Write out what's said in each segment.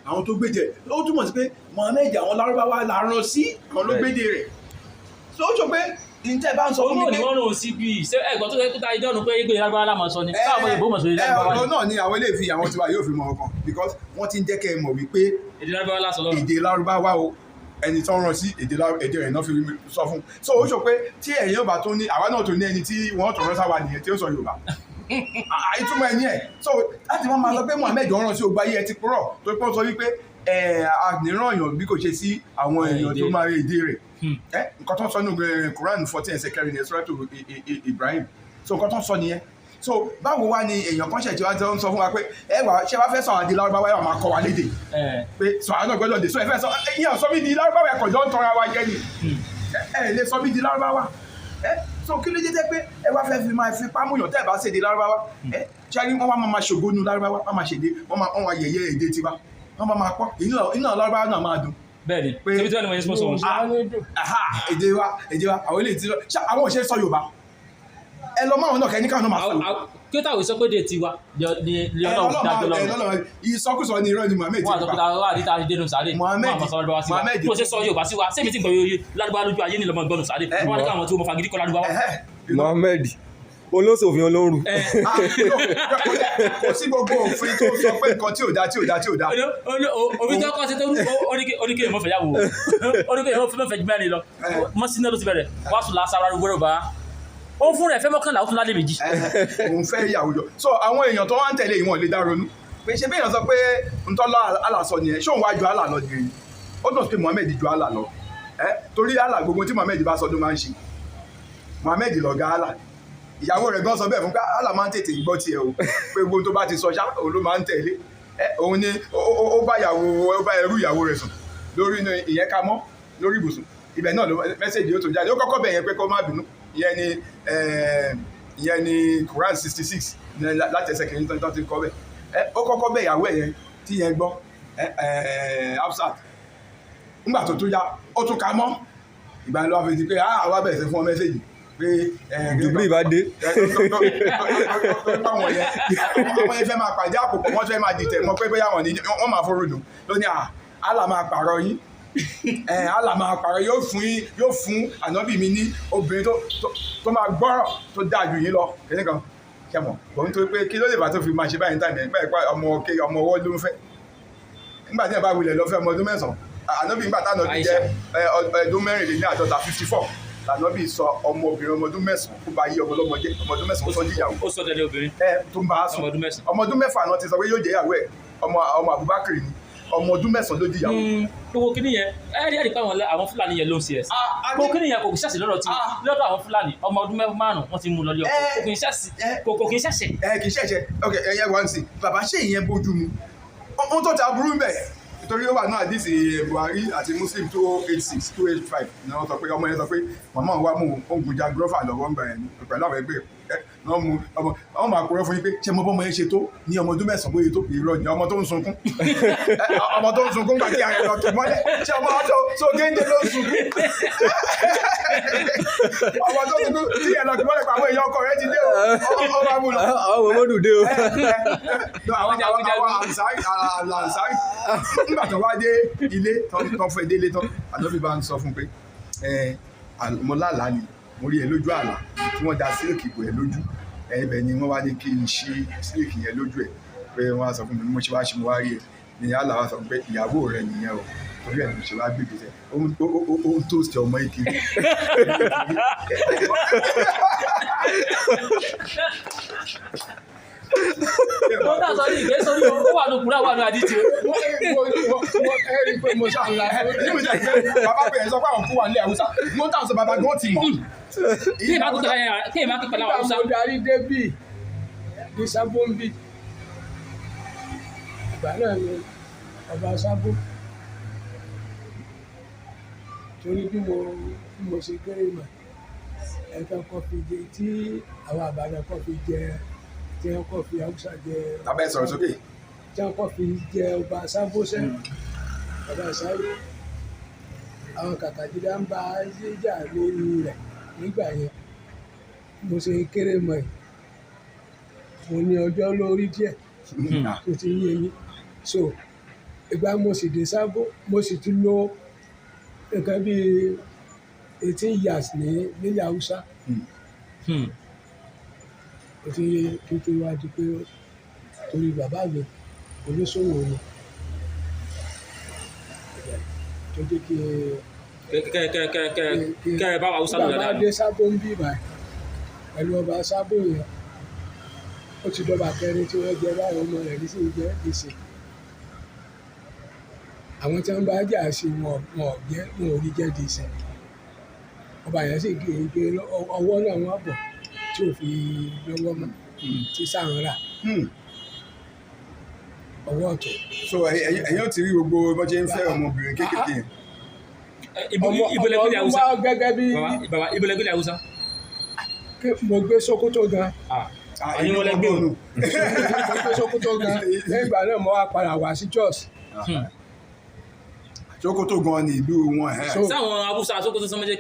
Àwọn tó gbédè, ó túmọ̀ sí pé Mohammed, àwọn Lárúbáwá la rán sí, àwọn ló gbédè rẹ̀. So ó sọ pé ǹjẹ́ bá ń sọ fún Òun mi náà ni pé wọ́n rò sí bíi ṣé ẹ̀gbọ́n tó yẹ kó ta idọ́nu pé égbè Lárúbáwá la máa sọ ni, káwọn ọmọ Yorùbá mọ̀ sọ èdè ẹ Lárúbáwá ọ̀rọ̀ ni. Náà ni àwọn eléyìí fi àwọn tiwa yóò fi mọ ọkàn, because wọ́n ti ń jẹ́ kẹ́ ẹ mọ̀ wípé Èdè Lárúbáwá la sọ lọ́rùn. Èdè Lárúbáwá o, ẹni tó ń rán sí èdè èdè rẹ̀ náà fi sọ fún. So ó sọ pé tí ẹ̀yin ò bá tún ní, àwa náà tó ní ẹni tí wọ́n tó rán sáwa nìyẹn tí ó sọ Yorùbá. Ìtumọ̀ ẹni ẹ̀ so láti wọ́n máa sọ pé Muhammed ọ̀ràn sí ogbà ayé ẹ ti purọ́ tó pọ́n sọ wípé ẹ̀ àníràn èèyàn bí kò ṣe sí àwọn èèyàn tó Èdè. Máa rí èdè rẹ̀ ẹ nǹkan tó ń sọ nínú Quran 14 ẹsẹ̀ 4 ní Suratu Ibrahim. So nǹkan tó ń sọ nìyẹn. So báwo wá ni èèyàn kan ṣẹ̀ tí wọ́n ti ń sọ fún wa pé ẹ wà ṣé wàá fẹ́ sọ àwọn di Lárúbáwá, ẹ wà máa kọ́ wa lédè pé sọ àwọn náà gbọ́dọ̀ dé. So ẹ fẹ́ sọ ìyẹn sọ mí di Lárúbáwá, ẹ kàn jọ ń tọra wa jẹ ni. Ẹ lè sọ mí di Lárúbáwá ẹ. So kí ló dé tẹ́ pé ẹ wá fẹ́ fi máa fi pámúyàn tẹ́ ẹ bá ṣèdè Lárúbáwá? Ẹ ṣáà wọ́n wá máa ṣògo nu Lárúbáwá, wọ́n máa ṣèdè, wọ́n máa yẹ̀yẹ́ èdè tiwa, wọ́n máa pọ́n iná Lárúbáwá náà máa dùn. Bẹ́ẹ̀ni. Ṣebí tí wọ́n ní mo yẹ sponsor wọn. Aha, èdè wa, èdè wa, àwọn eléyìí ti lọ ṣá, àwọn ò ṣe sọ Yorùbá. Ẹ lọ máwọn náà kẹ́ ní káwọn náà máa sọ Yorùbá. Kí ó tàwé sọ pé dé tiwa ni Ẹ Ọlọ́run dájọ́ Ọlọ́run lọ́rùn. Ọlọ́run, ìsọkúsọ ni, irọ́ ni Muhammed Wọ́n ti àtọ́kùtà pa. wà níta dénú sáré. Muhammed- Wọ́n àmọ́ sọ Lárúbáwá sí wa. Muhammed- Bí o ṣe sọ Yorùbá sí wa, sẹ́mi tí ń gbọ́ Yorùbá Lárúbáwá lójú ayé nílọ́mọ gbọ́nù sáré. Wọ́n ní káwọn tí wọ́n fagídí kọ́ Lárúbáwá. Ẹhẹ́. Mohammed olóṣòfin olóoru. Ah, no, kò sí gbogbo òfin tó sọ pé nǹkan tí ò dá, tí ò dá, tí ò dá. Òfin tó kọ́ sí tó oníkè mọ̀ fẹ́ yàwó, oníkè mọ̀ fẹ́ jù mẹ́rin lọ, mọ́ sínú ló ti bẹ̀rẹ̀ wàá sùn lásán arúgbó rẹ̀ bá ó fún rẹ̀ fẹ́ 11, ó tún lálẹ́ 2. Ẹhẹ́, òun fẹ́ ìyàwó jọ. So àwọn èèyàn tó wá ń tẹ̀lé ìwọ̀n lè dá ronú pé ṣé bẹ́ẹ̀ sọ pé ntọ́lá Allah sọ nìyẹn, ṣé òun wá ju Allah lọ nìyẹn? Ó dùn sí pé Muhammed ju Allah lọ ẹ, torí Allah, gbogbo tí Muhammed bá sọ ló máa ń ṣe. Muhammed lọ̀gá Allah. Ìyàwó rẹ̀ gan sọ bẹ́ẹ̀ fún pé Allah máa ń tètè gbọ́ tiẹ̀ o, pé gbogbo tó bá ti sọ ṣá, òun ló máa ń tẹ̀lé ẹ. Òun ni ó bá ìyàwó, ó bá ẹrú ìyàwó rẹ̀ sùn lórí inú ìyẹn ká mọ́ lórí ibùsùn. Ibẹ̀ náà ló message yóò tó jáde. Ó kọ́kọ́ bẹ̀ yẹn pé kó má bínú. Ìyẹn ni Quran 66 láti ẹsẹ̀ kìíní tó ti kọ́ bẹ̀ ẹ. Ó kọ́kọ́ bẹ̀ ìyàwó ẹ̀ yẹn tí yẹn gbọ́ ẹ ẹ Hafsat. Ńgbà tó tún yá, ó tún ka mọ́. Ìgbà yẹn ló wá fi di pé ah, wá bẹ̀rẹ̀ sí fún ọ message pé ẹ Jubril bá dé. Àwọn yẹn, àwọn yẹn fẹ́ máa pàdé àpòpọ̀, wọ́n fẹ́ máa dìtẹ̀ mọ́ pé bóyá wọ́n ní wọ́n máa forò dùn lónìí. À Allah máa pààrọ̀ yín ẹ, Allah máa pààrọ̀, yóò fún yín, yóò fún ànábì mi ní obìnrin tó máa gbọ́rọ̀, tó dáa jù yín lọ. Kìnìún kan ṣe mọ̀ kò ń tó pé kí ló lè bá tó fi máa ṣe báyìí tàbí ẹ̀ pé ọmọ ké ọmọ ọwọ́ ló ń fẹ́. Nígbà tí ẹ bá wulẹ̀ lọ fẹ́ ọmọ ọdún 9, ànábì, nígbà tá ànábì jẹ́ ọdún 54, 54, lànábì sọ ọmọbìnrin ọmọ ọdún 9 kó bá yí ọmọ ọlọ́mọ jẹ́. Ọmọ ọdún 9 sọ díyàwó. Ó sọ tẹ̀lé obìnrin. Ẹ tó ń bá a sùn. Ọmọ ọdún 9. Ọmọ ọdún 6 náà ti sọ pé yóò jẹ́ ìyàwó ẹ̀. Ọmọ Abubakar ni, ọmọ ọdún 9 ló díyàwó. Gbogbo kíní yẹn, ẹ rí ẹ̀rí pé àwọn Fúlàní yẹn ló ń ṣe ẹ̀sìn. Gbogbo kíní yẹn kò ṣẹ̀sì lọ́dọ̀ tí lọ́dọ̀ àwọn Fúlàní, ọmọ ọdún 5 wọ́n ti mú lọ lé ọkọ. Kò kì í ṣẹ̀sì, kò kì í ṣẹ̀ṣẹ̀. Ẹ kì í ṣẹ̀ṣẹ̀. Ok, ẹyẹ wá ń sìn bàbá, ṣé ìyẹn bójú mu? Ohun tó ta burú mbẹ, nítorí ó wà náà àdìsí Buhari àti Muslim 2086, 285 ni wọ́n sọ pé ọmọ yẹn sọ pé màmá wa mú oògùn jagrọ́fà lọ́wọ́ ń gbà yẹn pẹ̀lú àwọn ẹgbẹ́ ẹ wọ́n mú ọmọ wọ́n máa kúrọ́ fún yín pé ṣé mo bọ́mọ yẹn ṣe tó ní ọmọ ọdún 9 bóyá tó. Irọ́ ni. Ọmọ tó ń sunkún, ọmọ tó ń sunkún gbà kí ara ẹ lọ kì mọ́lẹ̀, ṣé ọmọ tó géńdé ló ń sunkún? Ọmọ tó ń sunkún tí ẹ lọ kì mọ́lẹ̀ pa, àwọn èèyàn ọkọ rẹ ti dé o, ọ máa mú lọ. Àwọn ọmọdù dé o. Àwọn ànsárì, nígbà tó wá dé ilé tó fẹ́ délé tán, ànábì bá ń sọ fún un pé ẹ mo lálàá ni, mo rí ẹ lójú àlá tí wọ́n da sílìkì bò ẹ lójú ẹ. Ibẹ̀ ni wọ́n wá ní kí n ṣí sílìkì yẹn lójú ẹ, pé wọ́n á sọ fún mi bí mo ṣe wá ṣe, mo wá rí ẹ ní àlá wa sọ pé ìyàwó rẹ nìyẹn o. Torí ẹ ní mo ṣe wá gbé gbèsè. Ó ń tóòsì ọmọ ìkiri. Ó dà sọ ní ìgbé sórí ó wà ní òkúra, wà ní àdìtì o. Ẹ rí i pé mo ṣàlà. Bàbá pé ẹ sọ pé àwọn kú wà nílẹ̀ Haúsá, mo ń tà sọ bàbá gan ti mọ̀. Kí ìmá kó tẹ̀lé àwọn Nígbà Haúsá. mo darí débì ní Sábóńbì, ìgbà náà ni ọba Sábó, torí bí mo ṣe kéré mọ̀ ẹ̀ka kan fi jẹ tí àwọn àbàdàn kan fi jẹ, tí wọ́n kọ́ fi Haúsá jẹ. Bàbá, ẹ sọ̀rọ̀ sókè. Tí wọ́n kọ́ fi jẹ ọba Sábó sẹ́, ọba Sábó, àwọn Kàkàjídá ń bá jíjà lórí rẹ̀ nígbà yẹn. Mo ṣe kéré mọ̀ ẹ̀, mo ní ọjọ́ lórí díẹ̀ tó ti yé yín, so Ìgbà mo sì dé Sábó, mo sì ti lò nǹkan bíi 18 years ní nílẹ̀ Haúsá. Ó ti kí tó wá di pé torí bàbá mi oníṣòwò ni tó jẹ́ kí Kẹ kẹ kẹ kẹ kẹ kẹ ẹ bá wa Haúsá lò bàbá dáadáa. dé Sábó ń bí báyìí pẹ̀lú ọba Sábó yẹn, ó ti dọba kẹrin tí wọ́n jẹ báyìí, ọmọ rẹ̀ ní sì ń jẹ́ ìsìn. Àwọn tí wọ́n bá jà sí wọn, wọn ò jẹ́, wọn ò rí jẹ́ di ìsìn. Ọba yẹn sì gé e ọwọ́ náà, wọ́n bọ̀ tí ò fi lọ́wọ́ mọ́ tí sáà ń rà ọwọ́ ọ̀tún. So ẹ̀yin ò ti rí gbogbo bó ṣe ń fẹ́ ọmọbìnrin kéékèèké yẹn. Ọmọ Ibo lẹ gbélé ọmọ Haúsá? ọdún bá gẹ́gẹ́ bí Bàbá, bàbá, ibo lẹ gbélé Haúsá? Mo gbé Sókótó gan. Ah, Ah, ẹ̀yin wọlé gbé o. Mo gbé Sókótó gan. Lẹ́yìn ìgbà náà mo wá padà wá sí Jos. Sókótó gan ni ìlú wọn ẹ̀. Sáwọn Haúsá Sókótó sọmọ ṣe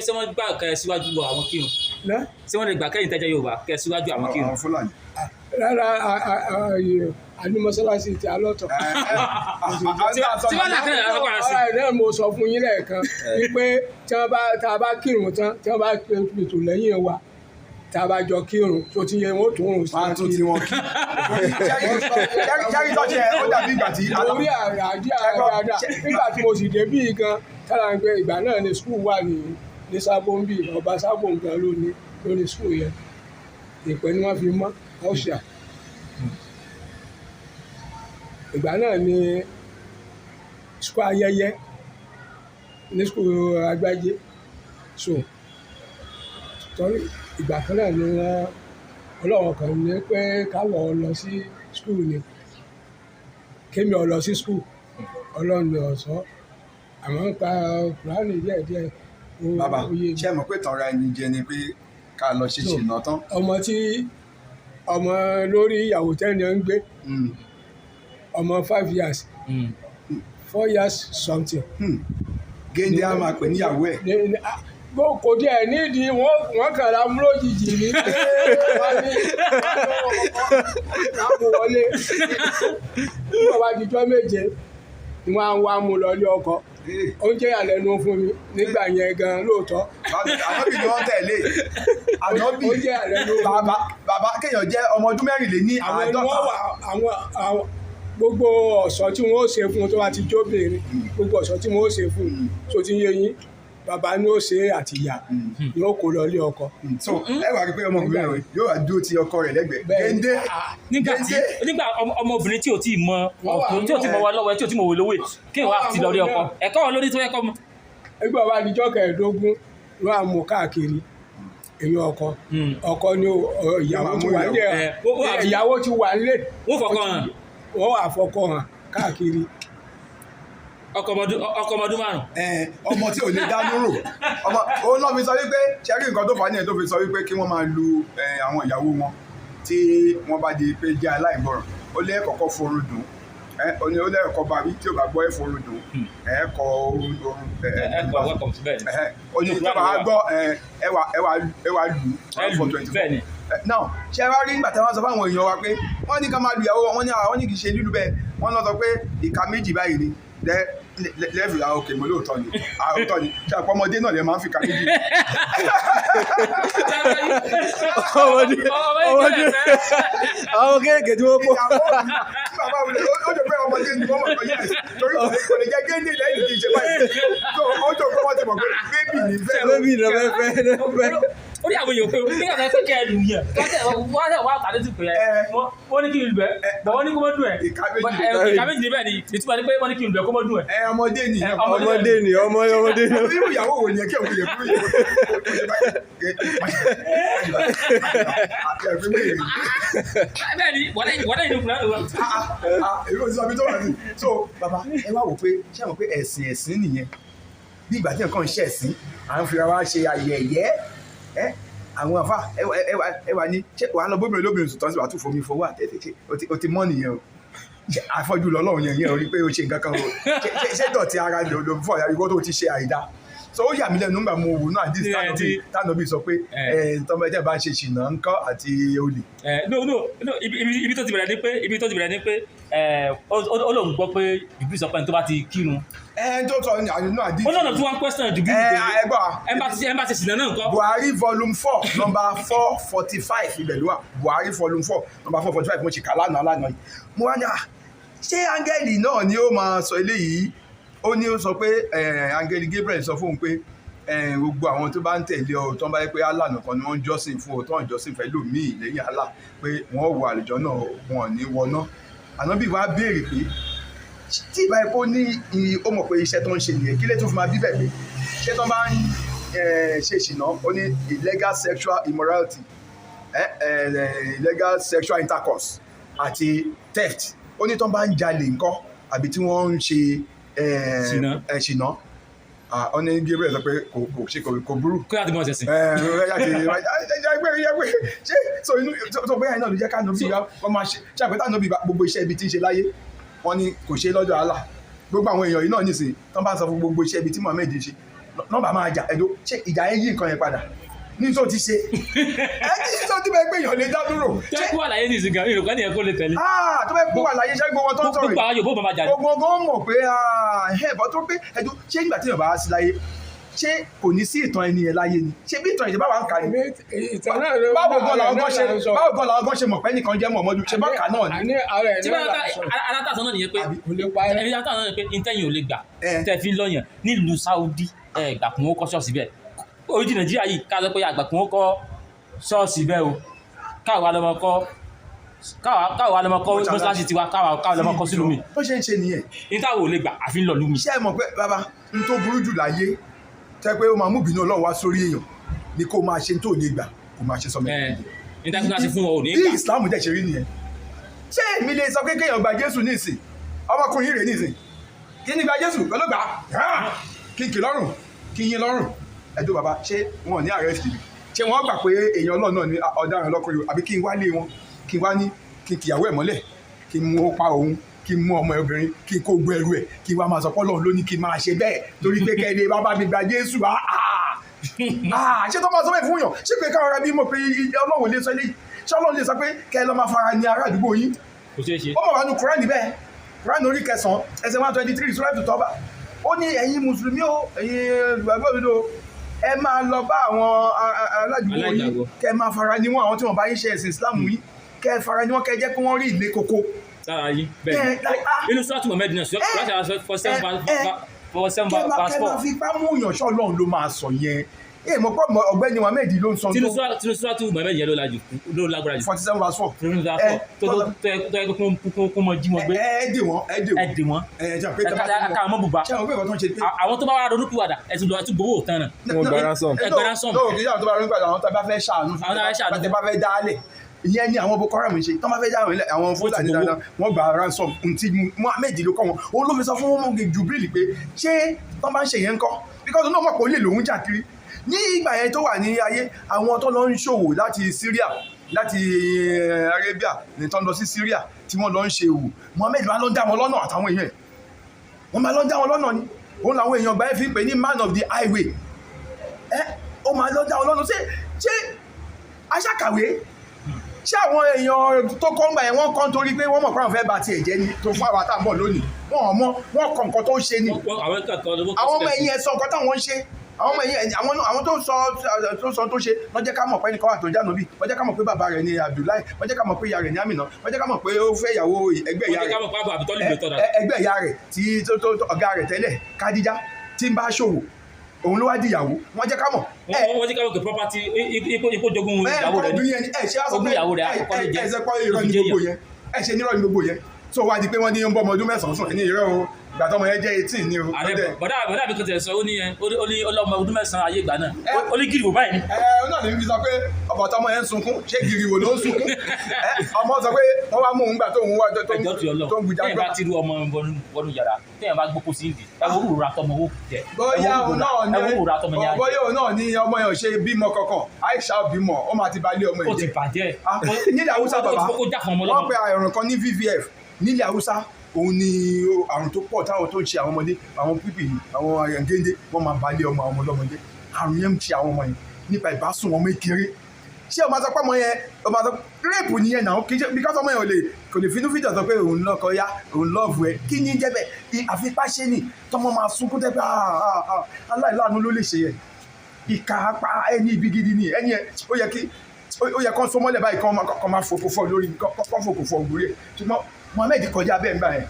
ṣé wọ́n gbà kẹ síwájú àwọn kírun? Ná? Ṣé wọ́n lè gbà kẹ́yìn tẹ́jẹ́ Yorùbá kẹ síwájú àwọn kírun? Àwọn Fúlàní. Rárá, àní mọ́sálásí ti alọ́tọ̀. Tí wọ́n là kẹ́yìn àwọn padà sí. Ọ̀rọ̀ ẹ̀ náà mo sọ fún yín lẹ́ẹ̀kan wípé tí wọ́n bá tá a bá kírun tán, tí wọ́n bá pètò lẹ́yìn wa, tá a bá jọ kírun tó ti yẹ, wọ́n ó tún rùn sí. Wọ́n á tún ti wọn kí. Ṣẹ́rí tọ́jú ẹ̀, ó dàbí ìgbà tí. Orí àdí àdáadáa nígbà tí mo sì dé bíi gan tára ń gbé ìgbà náà ni school wà ní Sábó ń bì. Ọba Sábó gan ló ní school yẹn, ìpè ni wọ́n fi mọ́ ọ̀ṣà. Ìgbà náà ni school ayẹyẹ ní school Agbájé. So torí ìgbà kan náà ni wọ́n ọlọ́run kan ní pé káwọ̀ lọ sí school ni kémi ọ lọ sí school, ọlọ́run ní ọ̀sán, àmọ́ ń pa Kùránì díẹ̀ díẹ̀. Bàbá, ó yé mi. ṣé ẹ mọ̀ pé tọrọ ẹni jẹ ni pé ká lọ ṣe ṣìnà tán? Ọmọ tí ọmọ lórí ìyàwó tẹ́ni ń gbé, ọmọ 5 years, 4 years something. Géńdé á máa pè níyàwó ẹ̀. Bó kò díẹ̀ nídìí, wọ́n kàn ra mú lójijì ní wọ́n ní wọ́n mú wọlé. Nígbà wá dijọ́ 7 ni wọ́n á wá mú lọ ilé ọkọ. Ó ń jẹ́ ìyàlẹ́nu fún mi nígbà yẹn gan lóòótọ́. Ànábì ni wọ́n tẹ̀lé. Ànábì. Ó jẹ́ ìyàlẹ́nu fún mi. Bàbá, bàbá, kéèyàn jẹ́ ọmọ ọdún mẹ́rìnléní Àwọn ni wọ́n àádọ́ta. wà àwọn gbogbo ọ̀ṣọ́ tí wọ́n ó ṣe fún un tó bá ti jóbìnrin, gbogbo ọ̀ṣọ́ tí wọ́n ó ṣe fún un tó ti ń yé yín, bàbá ni ó ṣe é àti ìyá ni ó kó lọ ilé ọkọ. So ẹ wà rí pé ọmọkùnrin rẹ yóò wá dúró ti ọkọ rẹ̀ lẹ́gbẹ̀ẹ́. Bẹ́ẹ̀. Géńdé. Nígbà tí Géńdé. nígbà ọmọbìnrin tí ò tí ì mọ Wọ́n wà ọ̀tún, tí ò tí ì mọ wa lọ́wọ́, tí ò tí ì mọ òwe lówó, kí wọ́n á ti lọ rí ọkọ ẹ̀kọ́ wọn lórí tó yẹ kọ́ mọ. Ẹgbẹ́ wa níjọ́ 15 ló à mú káàkiri èmi ọkọ ọkọ ni ìyàwó ti wà nílé. Ìyàwó ti wà nílé. Wọ́n fọkàn hàn. Wọ́n wà fọkọ hàn káàkiri. Ọkọ ọmọdún 5. Ẹ, ọmọ tí ò lè dá lóró, ọmọ òun náà fi sọ wípé ṣẹ́rí nǹkan tó fà á nìyẹn tó fi sọ wípé kí wọ́n máa lu àwọn ìyàwó wọn tí wọ́n bá di pé jẹ́ aláìgbọràn. Ó lé kọ́kọ́ forun dùn ẹ, ó ní ó lẹ́ẹ̀kọ́ bá wí, tí ò bá gbọ́ ẹ forun dùn ẹ kọ orun orun ẹ Ẹ kọ welcome sí bẹ́ẹ̀ ni. Ẹhẹ́, ó ní tó bá wá gbọ́ ẹ, ẹ wà lù Ẹ lù, for 24. bẹ́ẹ̀ ni. Now, ṣé wá rí nígbà tí wọ́n sọ fáwọn èèyàn wa pé wọ́n ní ká máa lu ìyàwó wọn, wọ́n ní àwọn ní kì í ṣe lílù bẹ́ẹ̀, wọ́n lọ sọ pé ìka méjì báyìí ni lẹ́fì àwọn òkè mọ́. Lóòótọ́ ni, òótọ́ ni. Ṣé àpò ọmọdé náà lè máa ń fi ìka méjì? Ọmọdé, ọmọdé, àwọn kéèké tí wọ́n kó. Ìyàwó mi, tí bàbá mi ó jọ pé ọmọdé ni wọ́n mọ̀ pé yes, torí kò lè jẹ́ géńdé lẹ́yìn tí ì ṣe báyìí. So ó jọ pé wọ́n ti mọ̀ pé bébì ní fẹ́. Bébì lọ fẹ́ fẹ́ fẹ́. Ó ní àwọn èèyàn pé nígbà tó fẹ́ kẹ́ ẹ lù yẹn, wọ́n tẹ̀ wá tàdé tù pé ẹ wọ́n ní kí n lù ẹ́ bọ̀, wọ́n ní kó mọ́ dùn ẹ́. Ìka méjì. Ìka méjì ní bẹ́ẹ̀ ni ìtumọ̀ ni pé wọ́n ní kí n lù ẹ́ kó mọ́ dùn ẹ́. Ẹ, ọmọdé ni. Ọmọdé ni, ọmọdé ni. Irú ìyàwó wo ni ẹ kí òun yẹ kúrò yẹ? Bẹ́ẹ̀ ni wọ́n lẹ́yìn ní kùnà lọ́wọ́. Èmi ò sí ọbí tó wà ní. So bàbá, ẹ wá wò pé ṣé àwọn pé ẹ̀sìn ẹ̀sìn nìyẹn, bí ìgbà tí nǹkan ń ṣe ẹ̀sìn, à ń fira wa ṣe ayẹyẹ ẹ àwọn àfa ẹ wà ní ṣé wàá lọ bóbìnrin lóbìnrin sùn tán sí wàá tún fomi fọwọ́ àtẹ̀tẹ̀ ṣe o ti mọ́ nìyẹn o. Ṣé àfọ́jú lọ́lọ́run yẹn yẹn o rí pé o ṣe nǹkan kan o? Ṣé dọ̀tí ara ló fọ̀ ìwọ tó ti ṣe àìdá? So ó yà mí lẹ́nu nígbà mo wò náà àdìs tánàbí sọ pé tọ́mọdé bá ń ṣe ṣìnà ńkọ́ àti olè. No, no, no, ibi tó ti bẹ̀rẹ̀ ni pé ibi tó ti bẹ̀rẹ̀ ni pé Ó lóun gbọ́ pé Jubril sọ pé ẹni tó bá ti kírun. Ẹ tó sọ ní àdínú àdínú. Ó lọ́nà tí wọ́n ń question Jubril ẹ pé ẹ gbọ́ ẹ bá ti ṣìnà náà nǹkan. Buhari volume 4 number 445, ibẹ̀ ló wà. Buhari volume 4 number 445, mo ṣì kà lánàá lánàá yìí. Mo wá ní à, ṣé áńgẹ́lì náà ni ó máa sọ eléyìí? Ó ní ó sọ pé áńgẹ́lì Gabriel sọ fóun pé gbogbo àwọn tó bá ń tẹ̀lé ọ, tó ń bá yẹ pé Allah nìkan ni wọ́n ń jọ́sìn fún ọ, tó ń jọ́sìn fẹ́ lòmíì lẹ́yìn Allah, pé wọ́n wọ àlùjọ náà, wọn ò ní wọná. Ànábì wa béèrè pé tí ìbá epo ní ó mọ̀ pé iṣẹ́ tó ń ṣe nìyẹn, kí lè tún fi máa bí bẹ̀ pé ṣé tó bá ń ṣe ìṣìnà? Ó ní illegal sexual immorality, illegal sexual intercourse àti theft. Ó ní tó bá ń jalè ńkọ́, àbí tí wọ́n ń ṣe Ṣìnà. Ṣìnà. Ah, ó ní Gabriel sọ pé kò ṣe kò burú. Kó láti mọ̀ ṣẹ̀sìn. Ṣé so inú tó bóyá iná ló jẹ́ ká nọ́bí wọ́n máa ṣe ṣe àpẹta nọ́bí gbogbo iṣẹ́ ibi tí ń ṣe láyé, wọ́n ní kò ṣe lọ́dọ̀ Allah. Gbogbo àwọn èèyàn yìí náà nìsín tán bá sọ fún gbogbo iṣẹ́ ibi tí Muhammed ń ṣe, nọ́mbà máa jà ẹ̀dọ́. Ṣé ìjà yẹn yí nǹkan yẹn padà ní tó ti ṣe ẹ ní tó ti bẹ́ẹ̀ pé èèyàn lè dá dúró? Tó kú àlàyé ní ìsìn gan, ìròkọ́ nìyẹn kó lè tẹ̀lé. Ah, tó bẹ́ẹ̀ kó wà láyé, ṣé gbogbo wọn tó ń sọ̀rọ̀ Gbogbo àwọn Yorùbá máa jà ní. gbogbo gan mọ̀ pé ẹ bọ́ tó pé ẹjọ́, ṣé nígbà tí èèyàn bá wá sí láyé, ṣé kò ní sí ìtàn ẹni yẹn láyé ni? Ṣé bí ìtàn ìjọba wà ń kà ní? Ìtàn náà ló Báwo gan làwọn gan ṣe mọ̀ pé ẹnìkan jẹ́ Muhammadu? Ṣe bá kà náà ni? Àní ara ẹ̀ Tí náà bá là ń sọ. alátàsán náà nìyẹn pé Kò lè parẹ́. ẹni alátàsán náà nìyẹn pé intẹ́yìn ò lè gbà Ẹ. tẹ́ fi ń lọ́yàn nílùú Saudi, ẹ gbà kún ó kọ́ ṣọ́ọ̀ṣì bẹ́ẹ̀. Orílẹ̀ Nàìjíríà yìí, ká sọ pé àgbà kún ó kọ́ ṣọ́ọ̀ṣì bẹ́ẹ̀ o, káwa lọmọ kọ́ mọ́ṣáláṣí tiwa, káwa lọmọ kọ́ sílùú mi. Bó ṣe ń ṣe nìyẹn. Ní táwọn ò lè gbà àfi ń lọ lú mi. Ṣé ẹ mọ̀ pé bàbá n tó burú jù láyé tẹ́ pé ó máa mú ìbínú Ọlọ́run wá sórí èèyàn ni kó máa ṣe tó lè gbà, kó máa ṣe sọmọ Ẹ ní táwọn náà ṣe fún wọn ò ní bí gbà. Islam dẹ̀ ṣe rí nìyẹn. Ṣé èmi lè sọ pé kéèyàn gba Jésù nísìn? Ọmọkùnrin rẹ̀ nísìn, kí ni gba Jésù pẹ̀lú gbà á, kí n kì lọ́rùn, kí n yín lọ́rùn ẹ̀dùn bàbá, ṣé wọn ò ní arrest mi? Ṣé wọ́n gbà pé èèyàn Ọlọ́run náà ni ọ̀daràn lọ́kùnrin? Àbí kí n wá lé wọn, kí n wá ní kí n kìyàwó ẹ̀ mọ́lẹ̀, kí n mú ó pa òun, kí n mú ọmọ ẹ̀ obìnrin, kí n kó gbọ́ ẹrú ẹ̀, kí n wá máa sọ pé Ọlọ́run ló ní kí n máa ṣe bẹ́ẹ̀ torí pé kẹ́lẹ́ bá bá mi gba Jésù? Ah, ah, ṣé tó máa sọ bẹ́ẹ̀ fún yàn? Ṣé pé káwọn ará bí mọ̀ pé Ọlọ́run lè sọ eléyìí? Ṣé Ọlọ́run lè sọ pé kẹ́ ẹ lọ́ máa fara ní ará àdúgbò yín? Kò ṣeé ṣe. Ó mọ̀ wá nu Kúránì bẹ́ẹ̀, Kúránì orí 9 ẹsẹ̀ 123, Suratu Tawba. Ó ní ẹ̀yin mùsùlùmí o, ẹ̀yin olùgbàgbọ́ òdodo, ẹ máa lọ bá àwọn aládùúgbò yín, Aláìgbàgbọ́. kẹ́ ẹ máa fara ní wọn, àwọn tí wọ́n bá yín ṣe ẹ̀sìn Islam yín, kẹ́ ẹ fara ní wọn, kẹ́ ẹ jẹ́ kí wọ́n rí ilé koko. Sára yín bẹ́ẹ̀ Ẹ, like, ah. inú sọ́ọ̀tù Muhammed náà, sọ́ọ̀tù 47 Kẹ́ ẹ máa verse kẹ́ ẹ máa 4. fi ipá mú yàn. Ṣọ́ Ọlọ́run ló máa sọ yẹn? Ẹ mọ̀ pé ọ̀gbẹ́ni Muhammed ló ń sọ Tinú tó sọ́ọ̀tù Muhammed yẹn ló lajú, ló lágbára jù. 47 verse 4. Tinú sọ́ọ̀tù tó tó yẹ kó mọ jí wọn gbé. Ẹ ẹ dè wọ́n, ẹ dè Ẹ wọ́n. dè wọ́n. Ẹ jẹ́ pé Ẹ ká àwọn bùbá. Ṣé àwọn pé ìkọ́ tó ń ṣe pé Àwọn tó bá wà ronú pìwàdà, ẹ tún lọ, ẹ tún gbowó òtán náà. Wọ́n gba ransom. Ẹ gba ransom. No, kì í ṣe àwọn tó bá ronú pàdé, àwọn tó bá fẹ́ ṣàánú fún Àwọn tó bá fẹ́ ṣàánú. tó bá fẹ́ dálẹ̀, ìyẹn ni àwọn Boko Haram ń ṣe. Tó bá fẹ́ dálẹ̀, àwọn Fúlàní gbowó. dáadáa, wọ́n gba ransom. Ntí Muhammed ló kọ́ wọn, òun ló fi sọ fún wọn Jubril pé ṣé tó bá ń ṣe yẹn ń kọ́, because náà mọ̀ pé ó lè lòún jà kiri ní ìgbà yẹn tó wà ní ayé. Àwọn tó lọ ń ṣòwò láti Syria, láti Arabia ní tó ń lọ sí Syria tí wọ́n lọ ń ṣe òwò, Muhammed máa lọ ń dá wọn lọ́nà àtàwọn èèyàn ẹ̀, wọ́n máa lọ ń dá wọn lọ́nà ni. Òun làwọn èèyàn gbà ẹ́ fi ń pè ní man of the highway. Ẹ ó máa lọ dá wọn lọ́nà. Ṣé aṣàkàwé, ṣé àwọn èèyàn tó kọ́ ń gbà yẹn, wọ́n kọ́ nítorí pé wọ́n mọ̀ pé àwọn fẹ́ ba tiẹ̀ jẹ́ ni tó fún àwa tá à ń bọ̀ lónìí? Wọ́n ò mọ̀, wọ́n kọ nǹkan tó ń ṣe ni. Àwọn kẹ̀kọ́ ló Àwọn ọmọ ẹ̀yìn ẹ̀ sọ nǹkan táwọn ń ṣe. Àwọn ọmọ ẹ̀yìn àwọn àwọn tó sọ tó ṣe wọ́n jẹ́ ká mọ̀ pé ẹnìkan wà tó jáde bí, wọ́n jẹ́ ká mọ̀ pé bàbá rẹ̀ ni Abdullahi, wọ́n jẹ́ ká mọ̀ pé ìyá rẹ̀ ni Amina, wọ́n jẹ́ ká mọ̀ pé ó fẹ́ ìyàwó ẹgbẹ́ ìyá Wọ́n jẹ́ rẹ̀ ká mọ̀ pé àbọ̀ àbítọ́lì ló tọ́ da. Ẹgbẹ́ ìyá rẹ̀ tí tó ọ̀gá rẹ̀ tẹ́lẹ̀, Kádíjà, tí ń bá ṣòwò, òun ló wá di ìyàwó. Wọ́n jẹ́ ká mọ̀ ẹ Wọ́n jẹ́ ká mọ̀ pé property ipò jogún ẹ ìyàwó rẹ̀ ní. obìnrin yẹn ni ẹ ṣe á sọ Ogún pé ìyàwó rẹ̀ ẹ àkọ́kọ́ ló ẹ jẹ́. ẹ ṣe pé irọ́ ní Ó fi jẹ́ gbogbo yẹn, ẹ ṣe nírọ́ ní gbogbo yẹn. So wá di pé wọ́n ní ń bọ́ ọmọ ọdún 9 sùn, ẹ ní irọ́ o, ìgbà tọ́mọ yẹn jẹ́ 18 ni o. Ààrẹ Ó dẹ̀- bọ̀dá mi kan tẹ̀ sọ, ó ní ẹ ó ní ọlọ́mọ ọdún 9 ayé ìgbà náà, Ẹ. ó ní gírì wò báyìí ni. Ẹ náà ní fi sọ pé ọ̀pọ̀ tọmọ yẹn ń sunkún, ṣé giriwo ló ń sunkún? Ẹ ọmọ sọ pé wọ́n wá mú òun gbà tó ń wá tó Ẹjọ́ tí ọlọ́ tó ń gbìjà tẹ́yìn bá ti rú ọmọ wọnú yàrá, tẹ́yìn bá gbókó sí ìdí, ẹ wo rúra tọmọ owó jẹ. Bóyá òun náà ní Ẹ wo rúra tọmọ yẹn. Bóyá òun náà ní ọmọ yẹn ò ṣe bímọ kankan. Aisha ò bímọ, ó máa ti balẹ̀ ọmọ Ó ẹ̀ ti jẹ́. bàjẹ́. Ah, nílẹ̀ Haúsá Ó ti bàbá kókó já fún ọmọ wọ́n lọ́mọ. pe àrùn kan ní VVF nílẹ̀ Haúsá. Òun ni àrùn tó pọ̀ táwọn tó ń ṣe àwọn ọmọdé, àwọn pípì, àwọn géńdé, wọ́n máa balẹ̀ ọmọ àwọn ọmọlọ́mọdé. Àrùn yẹn ń ṣe àwọn ọmọ yẹn nípa ìbásùn wọn kékeré. Ṣé o máa sọ pé ọmọ yẹn, o máa sọ rape nìyẹn náà? Kì í ṣe because ọmọ yẹn ò lè Kò lè finúfíndọ̀ sọ pé òun lọ́kọ yá, òun love ẹ. Kí ni jẹ́ bẹ́ẹ̀? Àfipáṣe ni tọmọ máa sunkún tẹ́ pé, "Ah, ah, ah, aláìláàánú ló lè ṣe yẹn." Ìka apá ẹni ibi gidi ni ẹni ẹ. Ó yẹ kán so mọ́lẹ̀ báyìí, kán máa fòkò fọ́ lórí, kán fòkò fọ́ lórí ẹ̀. Ṣùgbọ́n Muhammed kọjá bẹ́ẹ̀ nígbà yẹn,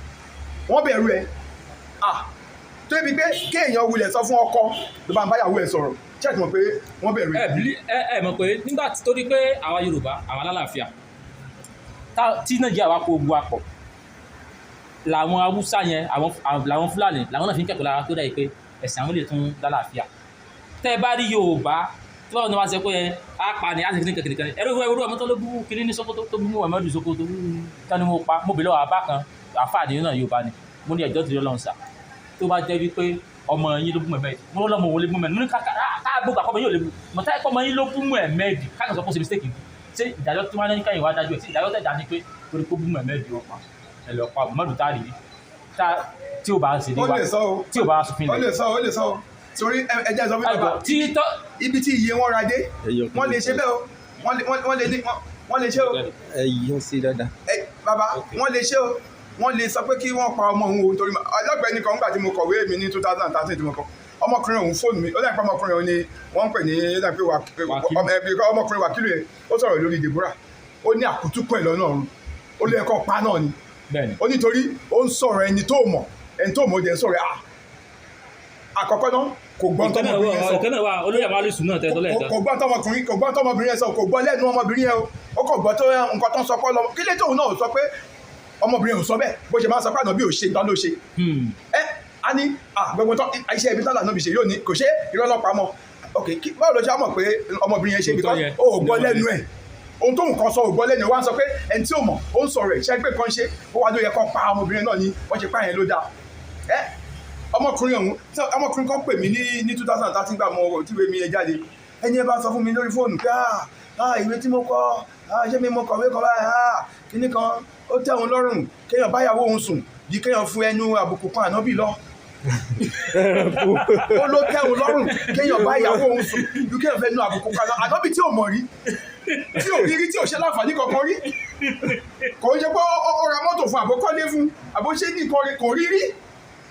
wọ́n bẹ̀rù ẹ̀. Ah, tó yẹ bí pé kéèyàn wulẹ̀ sọ fún ọkọ ló bá ń báyàwó ẹ̀ sọ̀rọ̀, ṣé ẹ ti mọ̀ pé wọ́n bẹ̀rù Ẹ ẹ̀? ẹ mọ̀ pé nígbà tó di pé àwa Yorùbá, àwa lálàáfíà, tí Nàìjíríà wa kó ogun apọ̀ làwọn Haúsá yẹn, làwọn Fúlàní, làwọn náà fi ń kẹ́kọ̀ọ́ lára tó dà yìí pé ẹ̀sìn àwọn lè tún lálàáfíà. Tẹ́ ẹ bá rí Yorùbá tí wọ́n wá sọ pé ẹ á pa ni, á sì kíní kan ẹrú ẹrú ọmọ tó ló bú kíní ní Sókótó, tó bú Muhammadu Sókótó tani mo pa mo bèèrè lọ́wọ́ àbá kan, àfáàní náà Yorùbá ni. Mo ní ẹjọ́ tìrẹ lọ́hùn sà, tó bá jẹ́ wípé ọmọ yín ló bú Muhammed, mo lọ́mọ òun lè bú Muhammed, mo ní ká gbogbo àkọ́mọ yóò lè bú mọ̀tá ẹ̀kọ́ ọmọ yín ló bú Muhammed, káàkiri sọ fún ṣe mistake. Ṣé ìdájọ́ tí wọ́n ní káyìn wá dájú ẹ̀, ṣé ìdájọ́ tẹ̀dá ni pé torí kó bú Muhammed ó pa ẹ̀ lọ pa Muhammadu tá a rí tá tí ò bá ṣe ní Ó wa lè sọ o. tí ò bá sọfin Ó lè lẹ̀ sọ o, ó lè sọ o, torí ẹ jẹ́ sọ fún bàbá tí tọ́ ibi tí iye wọn ra dé, Ẹyọ kan. wọ́n lè ṣe bẹ́ẹ̀ o, wọ́n lè ní wọ́n lè ṣe o. Ẹ yọ sí dáadáa. Ẹ bàbá, wọ́n lè ṣe o, wọ́n lè sọ pé kí wọ́n pa ọmọ òun o, nítorí ọlọ́gbẹ́ni kan nígbà tí mo kọ̀wé mi ní 2013 tí mo kọ, ọmọkùnrin òun fóònù mi. Ó dà pé ọmọkùnrin òun ni wọ́n ń pè ní, ó dà pé Wákìlù. Ọmọkùnrin wàkìlù yẹn, ó sọ̀rọ̀ lórí Deborah, ó ní àkútúkọ̀ ẹ̀ lọ́nà ọ̀run, ó lé ẹ̀kọ́ pa náà ni. Bẹ́ẹ̀ni. Ó nítorí ó ń sọ̀rọ̀ ẹni tó mọ̀, ẹni tó mọ̀, ó jẹ́ ń sọ̀rọ̀ ẹ̀. Àkọ́kọ́ náà, kò gbọ́n tọmọbìnrin yẹn sọ. Ìkànnì wa olóyè àwọn alùsùn náà tẹ́ tọ́lẹ̀ Kò gbọ́n tọmọkùnrin, kò gbọ́n tọmọbìnrin yẹn sọ, kò gbọ́ lẹ́nu ọmọbìnrin yẹn o. Ó kò gbọ́ tó nǹkan tó ń sọ pé ọlọmọ kí lè tóun náà sọ pé ọmọbìnrin ò sọ bẹ́ẹ̀, bó ṣe máa ń sọ pé ànábì ò ṣe tán ló ṣe. Ẹ a ní gbogbo tán iṣẹ́ ibi tán lànà bí ṣe yóò ní kò ṣe irọ́ lọ́pàá mọ́. Ok, báwo ló ṣe á mọ̀ pé ọmọbìnrin yẹn ṣe? Òótọ́ Because yẹn. o ò gbọ́ lẹ́nu ẹ̀, ohun tó nǹkan sọ ò gbọ́ lẹ́nu ẹ̀, wá ń sọ pé ẹni tí ò mọ̀ ó ń sọ̀rọ̀ ẹ̀ ṣe pé kan ṣe ó wá ló yẹ kó pa ọmọbìnrin náà ni. Wọ́n ṣe pa yẹn ló dáa. Ẹ ọmọkùnrin ọ̀hún tí ọmọkùnrin kan pè mí ní 2013 gbà mọ tí ìwé mi yẹn jáde, ẹni ẹ bá sọ fún mi lórí fóònù pé, ah, ìwé tí mo kọ, ah, ṣé mi mo kọ̀wé kọ báyìí, ah, kíní kan ó tẹ́ òun lọ́rùn kéèyàn báyàwó òun sùn bí kéèyàn fún ẹnu àbùkù kan ànábì lọ. Ó ló tẹ́ òun lọ́rùn kéèyàn bá ìyàwó òun sùn ju kéèyàn fẹ́ nu àbùkù kan ànábì tí ò mọ̀ rí, tí ò rí rí, tí ò ṣe láǹfààní kankan rí. Kò ń ṣe pé ó ra mọ́tò fún, àbókọ́lé fún, àbó ṣe ní nǹkan rí, kò rí rí.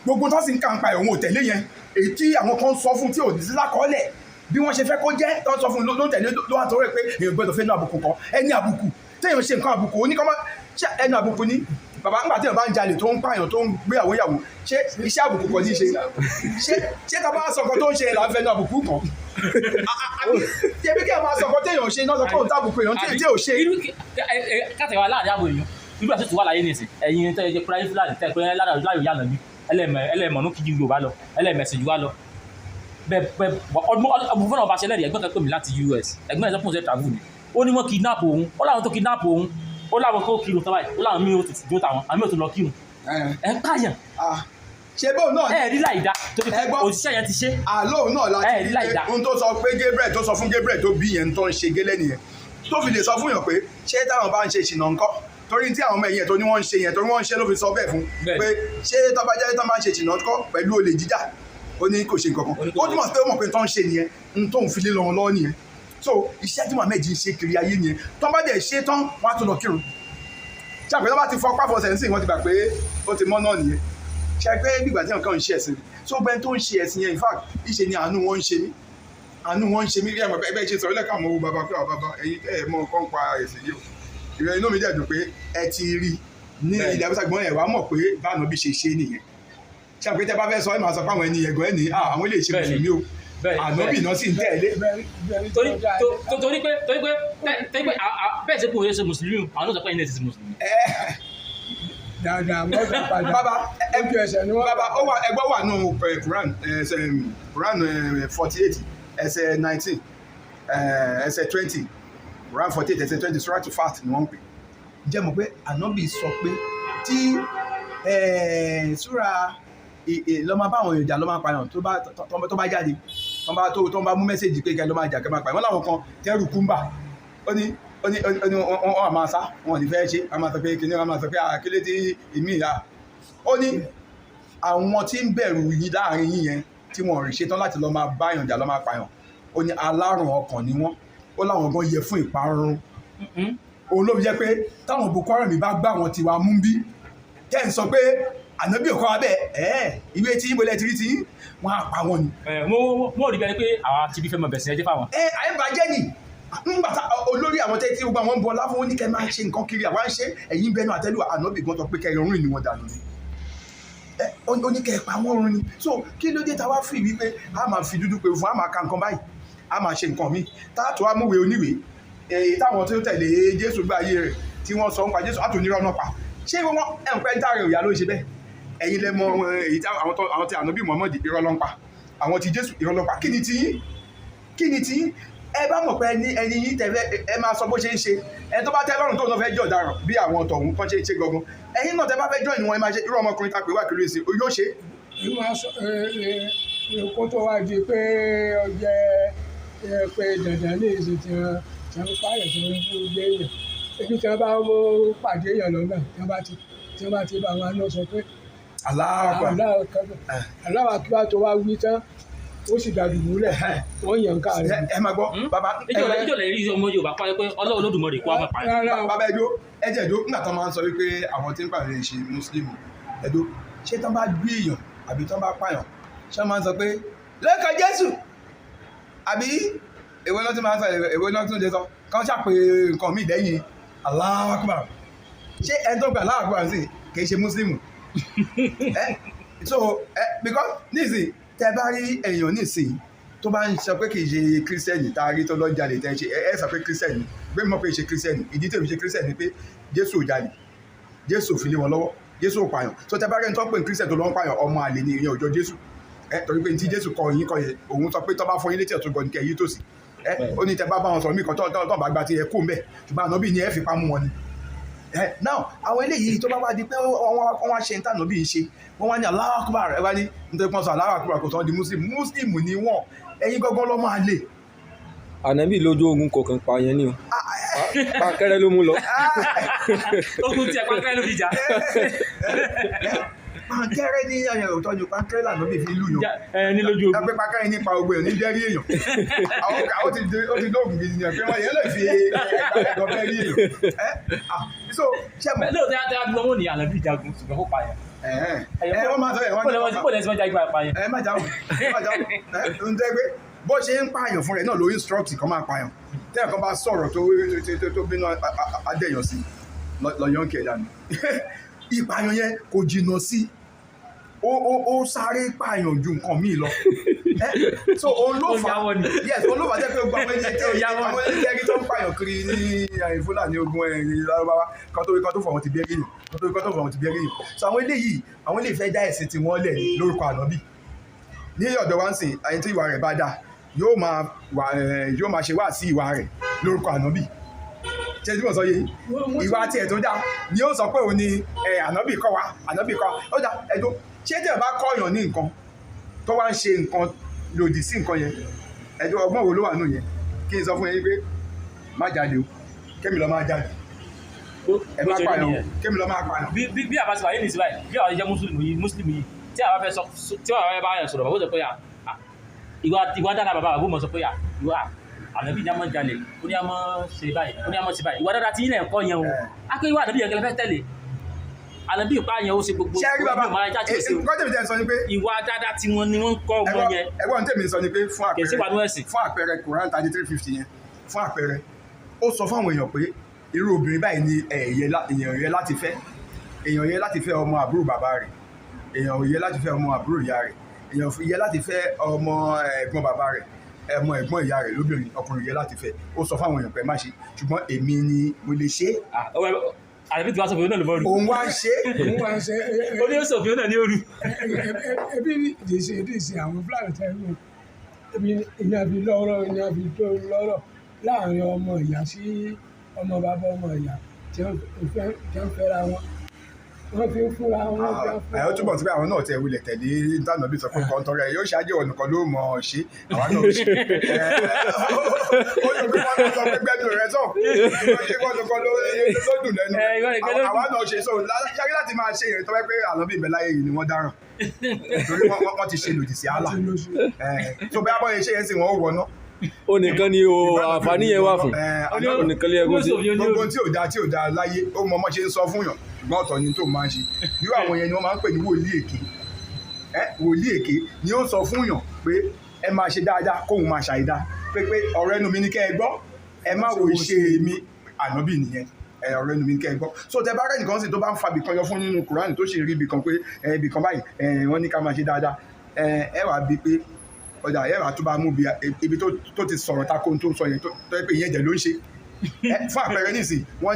Gbogbo tó sì ń kàǹpa ẹ̀, òun ò tẹ̀lé yẹn. Èyí tí àwọn kan sọ fún tí ò ní sí lákọọ́lẹ̀ bí wọ́n ṣe fẹ́ kó jẹ́ tó ń sọ fún ló ń tẹ̀lé, ló wà tó rẹ̀ pé èèyàn gbọ́dọ̀ fẹ́ nu àbùkù kan ẹni àbùkù téèyàn ṣe nǹkan àbùkù oníkọ́mọ́. Ṣé ẹnu àbùkù ni bàbá? Ńgbà téèyàn bá ń jalè, tó ń pààyàn, tó ń gbéyàwó yàwó, ṣé iṣẹ́ àbùkù kọ́ ní í ṣe? Ṣé tá a bá sọ nǹkan tó ń ṣe là ń fẹ́ nu àbùkù kan? Àbí ṣé bí kéèyàn máa sọ nǹkan téèyàn ṣe náà sọ pé òun tábùkù èèyàn tí ò ṣe? Irú kátẹ̀wá láàrin àwọn èèyàn, irú àti tó wà láyé nìsín, ẹ̀yin tẹ́ ẹ jẹ́ kúráyé Fúlàní tẹ́ ẹ pé láyò yànnà bí ẹlẹ́mọ̀nù kìí Yorùbá lọ, ẹlẹ́mẹ̀sìn jù wá lọ bẹ́ẹ̀ bẹ́ẹ̀. Ọdún ọdún fúnra ọba ṣẹlẹ̀ rí. Ẹ̀gbọ́n kan pè mí láti US, ẹ̀gbọ́n ẹ̀ sọ fún òun ṣe travel ni, ó ní wọ́n kidnap òun, ó láwọn tó kidnap òun, ó láwọn kó kírun tán báyìí, ó láwọn míì ó ti jó tàwọn, àmì ò tún lọ kírun. Ẹ̀ ń pààyàn. Ṣé bóun náà Ẹ̀ rí láì dá torí Ẹ gbọ́. òṣìṣẹ́ yẹn ti ṣe. Àlọ́ òun náà láti Ẹ rí láì dá. ohun tó sọ pé Gabriel tó sọ fún Gabriel tó bí yẹn tó ń ṣe gẹ́lẹ́ nìyẹn, tó fi lè sọ fún yàn pé ṣé táwọn bá ń ṣe ìṣìnà ńkọ́, torí tí àwọn ọmọ ẹ̀yìn ẹ̀ tó ní wọ́n ń ṣe yẹn, torí wọ́n ń ṣe ló fi sọ bẹ́ẹ̀ fún Bẹ́ẹ̀ni. pé ṣé tó bá jẹ́ tó bá ń ṣe ìṣìnà ńkọ́ pẹ̀lú olè jíjà. Ó ní kò ṣe nǹkan kan. Ó ní kò Ó túmọ̀ sí pé ó mọ̀ pé tó ń ṣe nìyẹn, n tó ń fi lé lọ́wọ́ lọ́wọ́ nìyẹn. So iṣẹ́ tí Muhammed ń ṣe kiri ayé nìyẹn. Tó bá dẹ̀ ṣe tán, wọ́n á tún lọ kírun. Ṣe àpẹẹrẹ bá ti fọ páfọsẹ̀ nísìnyí, wọ́n ti gbà pé ó ti mọ́ náà nìyẹn. Ṣe pé nígbà tí nǹkan ń ṣe ẹ̀sìn, so bẹ́ẹ̀ tó ń ṣe ẹ̀sìn yẹn, in fact, ìṣe ni àánú wọn ń ṣe mí, àánú wọn ń ṣe mí. Rí àwọn ẹgbẹ́ ṣe sọ̀rọ̀ lẹ́ka àwọn owó bàbá pé àwọn bàbá ẹ̀yin tẹ́ ẹ̀ mọ nǹkan pa ẹ̀sìn yìí o. Ìrẹ́ inú mi dẹ̀ dùn pé ẹ ti rí ní Bẹ́ẹ̀ni. ilẹ̀ Haúsá gbọ́n ẹ̀ wá mọ̀ pé báànà bí ṣe ṣe nìyẹn. Ṣe àpẹẹrẹ tẹ́ bá fẹ́ sọ, ẹ máa sọ pé àwọn ẹni ẹ̀gọ́ ẹ̀ ní àwọn ilé ìṣe Bẹ́ẹ̀ni. mùsùlùmí o, Bẹ́ẹ̀ ànábì náà sì ń tẹ̀lé. Torí torí pé bẹ́ẹ̀ ṣe kò yẹ ṣe mùsùlùmí, àwọn náà sọ pé ẹ̀yin náà ti ṣe mùsùlùmí. Dáadáa mọ́tò padà. Bàbá ẹ Ojú ẹsẹ̀ ni wọ́n. Bàbá, ó wà, ẹgbọ́ wà nù Quran, ẹsẹ̀ Quran 48 ẹsẹ̀ 19, ẹsẹ̀ 20, Quran 48 ẹsẹ̀ 20, Suratu Fat ni wọ́n ń pè. Jẹ́ mọ̀ pé ànábì sọ pé tí súra lọ́ máa bá àwọn èèyàn jà, lọ́ máa pààyàn, tó bá jáde, tó bá mú message pé kẹ́ lọ́ máa jà, kẹ́ máa pààyàn, wọ́n láwọn kan tẹ́rù kúmbà. Ó ní wọ́n wà máa sá, wọn ò ní fẹ́ ṣe, wọ́n máa sọ pé kìnìún, wọ́n máa sọ pé àkílẹ̀ tí ìmí ìyá. Ó ní àwọn tí ń bẹ̀rù yín láàrin yín yẹn, tí wọn ò rí ṣetán láti lọ máa báyàn jà, lọ máa pààyàn, ó ní alárùn ọkàn ni wọ́n. Ó láwọn gan yẹ fún ìparun. Òun ló fi jẹ́ pé táwọn Boko Haram bá gbá wọn tiwa mú bí, tẹ́ ń sọ pé ànábì òkọ́ abẹ́ ẹ̀ ìwé tí yín bolẹ̀ ti rí tí yín, wọ́n á pa wọn ni. Ẹ wọ́n rí bẹ́ẹ̀ pé àwa ti bí fẹ́ mọ bẹ̀sẹ̀ ẹjẹ́ fáwọn. Ẹ àyẹ̀bàjẹ́ ni ńgbà tá olórí àwọn tẹ́ tí gbogbo àwọn ń bọ láfún oníkẹ́ máa ń ṣe nǹkan kiri, àwa ń ṣe ẹ̀yìn bẹnu àtẹ́lù ànábì gan sọ pé kẹ́ irun ni wọ́n dànù ni. Ẹ oníkẹ́ pa wọ́n run ni. So kí ló dé tá wá fi wípé a máa fi dúdú pé fún a máa ka nǹkan báyìí, a máa ṣe nǹkan míì tá a tó wá múwèé oníwèé èyí táwọn tó tẹ̀lé Jésù gba ayé rẹ̀ tí wọ́n sọ ń pa Jésù àtònírọ̀ náà pa ṣé wọ́n ẹ̀ ń pẹ́ ń tààrẹ̀ òyà ló ń ṣe bẹ́ẹ̀. Ẹ̀yin lẹ mọ èyí tí àwọn tí ànábì Muhammad irọ́ ló ń pa, àwọn tí Jésù irọ́ ló ń pa. Kí ni tiyín? Kí ni tiyín? Ẹ bá mọ̀ pé ẹni ẹni yín tẹ̀fẹ́ ẹ máa sọ bó ṣe ń ṣe. Ẹ tó bá tẹ́ lọ́rùn tó náà fẹ́ jẹ́ ọ̀daràn bí àwọn tọ̀hún kan ṣe ń ṣe gangan, ẹ̀yin náà tẹ́ bá fẹ́ join wọn ẹ máa ṣe irú ọmọkùnrin ta pé wà kiri èsì yóò ṣe. Èyí máa sọ ẹ ẹ kó tó wá di pé ó jẹ́ ẹ pé dandan ní ìsìn tí wọ́n tí wọ́n pààyàn tí wọ́n ń gbé èèyàn, ebi tí wọ́n bá mú pàdé èèyàn lọ́nà tí wọ́n bá ti bá wọn lọ sọ pé Aláàpá aláwọ̀ akíwá tó wá wí tán, ó sì dàdù múlẹ̀ wọ́n yàn ká rẹ̀. Ẹ máa gbọ́ bàbá. Ìjọ lè rí ọmọ Yorùbá pa pé Ọlọ́run Olódùmarè kó a máa pààyàn. Rárá o. Bàbá ẹjọ́ ẹjẹ ẹjọ́, nígbà tó máa ń sọ wípé àwọn tí ń pààyàn ṣe mùsùlùmí, ẹjọ́ ṣé tán bá gbé èèyàn àbí tán bá pààyàn, ṣé wọ́n máa ń sọ pé lẹ́kọ̀ọ́ Jésù àbí èwo náà tún máa ń sọ, èwo náà tún lè sọ kán ṣàpè nǹkan míì lẹ́yìn Allahu Akbar? Ṣé ẹni tó gba Allahu Akbar sí kì í ṣe mùsùlùmí? So because nísìnyí tẹ bá rí èèyàn nísìnyí tó bá ń sọ pé kì í ṣe kírísítẹ́nì tá a rí tó lọ jalè tẹ́ ṣe, ẹ sọ pé kírísítẹ́nì gbé mọ̀ pé ṣe kírísítẹ́nì. Ìdí tèmi ṣe kírísítẹ́nì ni pé Jésù ò jalè, Jésù ò fi lé wọn lọ́wọ́, Jésù ò pààyàn. Tó tẹ bá rí ẹni tó ń pè ní kírísítẹ́nì tó lọ ń pààyàn, ọmọ àlè ni ìyẹn, òjò Jésù ẹ torí pé ní tí Jésù kọ yín kọ yẹn, òun sọ pé tó bá fọ yín létí ọ̀tún gan ni kẹ́ yí tòsí. Ẹ ó ní tẹ bá bá wọn sọ̀rọ̀ mí kan tó bá gba ti ẹ kú mbẹ̀, ṣùgbọ́n ànábì ni ẹ fipá mú wọn ni. Now àwọn eléyìí tó bá wá di pé wọ́n wá ṣe ní tànàbí ń ṣe, wọ́n wá ní Allahu Akbar, ẹ wá ní nítorí pọ́n sọ Allahu Akbar kò sọ di muslim. Muslim ni wọ́n, ẹ̀yin gangan ló máa lè. Ànábì lójú ogun kọ̀ọ̀kan pààyàn ni o, pàkẹ́rẹ́ ló mú lọ. Ogun tí ẹ pàkẹ́rẹ́ ló fi jà. Pàkẹ́rẹ́ ní ẹ̀yàn òótọ́ ni, pàkẹ́rẹ́ lànà bí fi lù yàn. Ẹ ní lójú ogun. Pé pàkẹ́rẹ́ nípa ogun ẹ̀ ní bẹ́rí èèyàn, àwọn ó ti dóògùn gidi yàn pé wọ́n yẹn lè fi ẹ̀dọ̀ bẹ́rí èèyàn. So ṣé mo. Lóòótọ́ yàtọ̀ àdúgbò wọn ní ànábì jagun ṣùgbọ́n kò pààyàn. Ẹ wọ́n máa sọ ẹ̀ wọ́n ní. Kò lẹ́sìn mọ́jà ìgbà pààyàn. Ẹ má jáwọ́, ẹ má jáwọ́. Ẹ ń tẹ́ pé bó ṣe ń pààyàn fún rẹ̀ náà ló instruct kan máa pààyàn. Tẹ́yàn kan bá sọ̀rọ̀ tó bínú adẹ́yàn sí lọ́yàn kẹ̀ dànù. Ìpààyàn yẹn kò jìnnà sí, ó sáré pààyàn ju nǹkan míì lọ. So òun ló fà, yes, òun ló fà jẹ́ pé gbogbo àwọn ẹni àwọn ẹni tẹ́rí tó ń pààyàn kiri ní Fúlàní ogun ẹ̀yìn Lárúbáwá kan tó kan tó fọ̀ wọ́n ti bẹ́rí yàn, kan tó kan tó fọ̀ wọ́n ti bẹ́rí yàn. So àwọn eléyìí fẹ́ dá ẹ̀sìn tí wọ́n lẹ̀ lórúkọ ànábì. Ní ọ̀dọ̀ wa ń sìn, ẹni tí ìwà rẹ̀ bá dáa yóò máa ṣe wá sí ìwà rẹ̀ lórúkọ ànábì. Ṣé tí mo sọ yìí, ìwà tiẹ̀ tó dáa ni ó sọ pé òun ni ànábì kọ́ wa, ànábì kọ́ wa. Ó dá ẹjọ́, ṣé tí ẹ bá kọ́yàn ní nǹkan tó wá ń ṣe nǹkan lòdì sí nǹkan yẹn, ẹjọ́ ọgbọ́n wo ló wà nù yẹn? Kí n sọ fún yín pé má jalè o, kémi lọ máa jalè, ẹ má pààyàn o, kémi lọ máa pààyàn. Bí àbá ti wà yìí nìsí báyìí, bí àwọn jẹ́ mùsùlùmí yìí, mùsùlùmí yìí tí àwa fẹ́ sọ, tí àwa fẹ́ bá yẹn sọ̀rọ̀, bàbá ó sọ pé à ìwà dáadáa, bàbá mọ̀ sọ pé à ìwà ànábì ní a máa jalè, ó ní a máa ṣe báyìí, ó ní a máa ṣe báyìí, ìwà dáadáa tí ilẹ̀ ń kọ́ yẹn o, á pé ìwà ànábì yẹn kẹlẹ́ fẹ́ tẹ̀lé. Ànábì ìpa yẹn ó ṣe gbogbo Ṣé rí bàbá ìmọ̀ ara jáde ṣe o. Nǹkan tèmi tẹ́ sọ ni pé ìwà dáadáa tí wọ́n ní wọ́n ń kọ́ ọmọ yẹn. Ẹgbọ́n tèmi sọ ni pé fún Kì í sí àpẹẹrẹ wà ní ẹ̀sìn. Fún àpẹẹrẹ Quran 33:50 yẹn, fún àpẹẹrẹ, ó sọ fún àwọn èèyàn pé irú obìnrin báyìí ni èèyàn yẹ láti fẹ́. Èèyàn yẹ láti fẹ́ ọmọ àbúrò bàbá rẹ̀, èèyàn yẹ láti fẹ́ ọmọ àbúrò ìyá rẹ̀, èèyàn yẹ láti fẹ́ ọmọ ẹ̀gbọ́n bàbá rẹ̀, ọmọ ẹ̀gbọ́n ìyá rẹ̀ lóbìnrin, ọkùnrin yẹ láti fẹ́. Ó sọ fáwọn èèyàn pé má ṣe, ṣùgbọ́n èmi ni mo lè ṣe é. Ànábì tí wàá sọ fún mi náà ló mọ̀ rú. Òun wá ń ṣe é. Òun wá ń ṣe Ó ní ó sọ fún mi náà ní òru. Ẹbí dèsè àwọn Fúlàní tẹ́ ń lò, ebi ìyá fi lọ́rọ̀, ìyá fi tó lọ́rọ̀ láàrin ọmọ ìyá sí ọmọ bàbá, ọmọ ìyá tí wọ́n fẹ́ra wọn, wọ́n fi ń fúnra wọn, wọ́n fi ń fúnra Ẹ ó túbọ̀ sí pé àwọn náà tẹ wulẹ̀ tẹ̀lé ntànàbí sọ pé kan tọrọ ẹ yóò ṣáájú ọ̀nà kan ló mọ̀ ọ́ ṣe, àwa náà ṣe ó yọ pé wọ́n sọ pé gbẹ́nu rẹ sọ ìwọ nìkan ló dùn lẹ́nu, àwa náà ṣe. So yára láti máa ṣe ìrètọ́ pé ànábì ìbẹ̀ láyé yìí ni wọ́n dáràn torí wọ́n ti ṣe lòdì sí Allah. Tó bẹ́ẹ̀ bọ́ ṣe yẹn sì wọ́n ó wọná. Ó nìkan ni o àǹfààní yẹn wà fún. Ẹ, Ó nìkan lè ẹgbẹ́ sí. Gbogbo tí ò dáa tí ò dáa láyé, ó mọ ọmọ ṣe ń sọ fún yàn, ṣùgbọ́n ọ̀tọ̀ ni tó máa ń ṣe. Irú àwọn yẹn ni wọ́n máa ń pè ní wòlíì èké. Ẹ, wòlíì èké ni ó sọ fún yàn pé ẹ máa ṣe dáadáa, kóun máa ṣàìdá, pé ọ̀rọ̀ ẹnu mi ní kẹ́ ẹ gbọ́, ẹ má wo ìṣe mi. Ànábì nìyẹn. Ẹ, ọ̀rọ̀ ẹnu mi ní kẹ́ ẹ gbọ́. So tẹ bá rẹ́ nìkan sì tó bá ń fa ibìkan yọ fún nínú Kùránì, tó sì rí ibìkan pé ẹ ibìkan báyìí, ẹ wọ́n ní ká máa ṣe dáadáa, ẹ wàá bi pé ọjà ẹ wàá tó bá mú ibi tó ti sọ̀rọ̀ tako tó ń sọ yẹn, tó yẹ pé ìyẹn jẹ̀ ló ń ṣe. Fún àpẹẹrẹ nísìn, wọ́n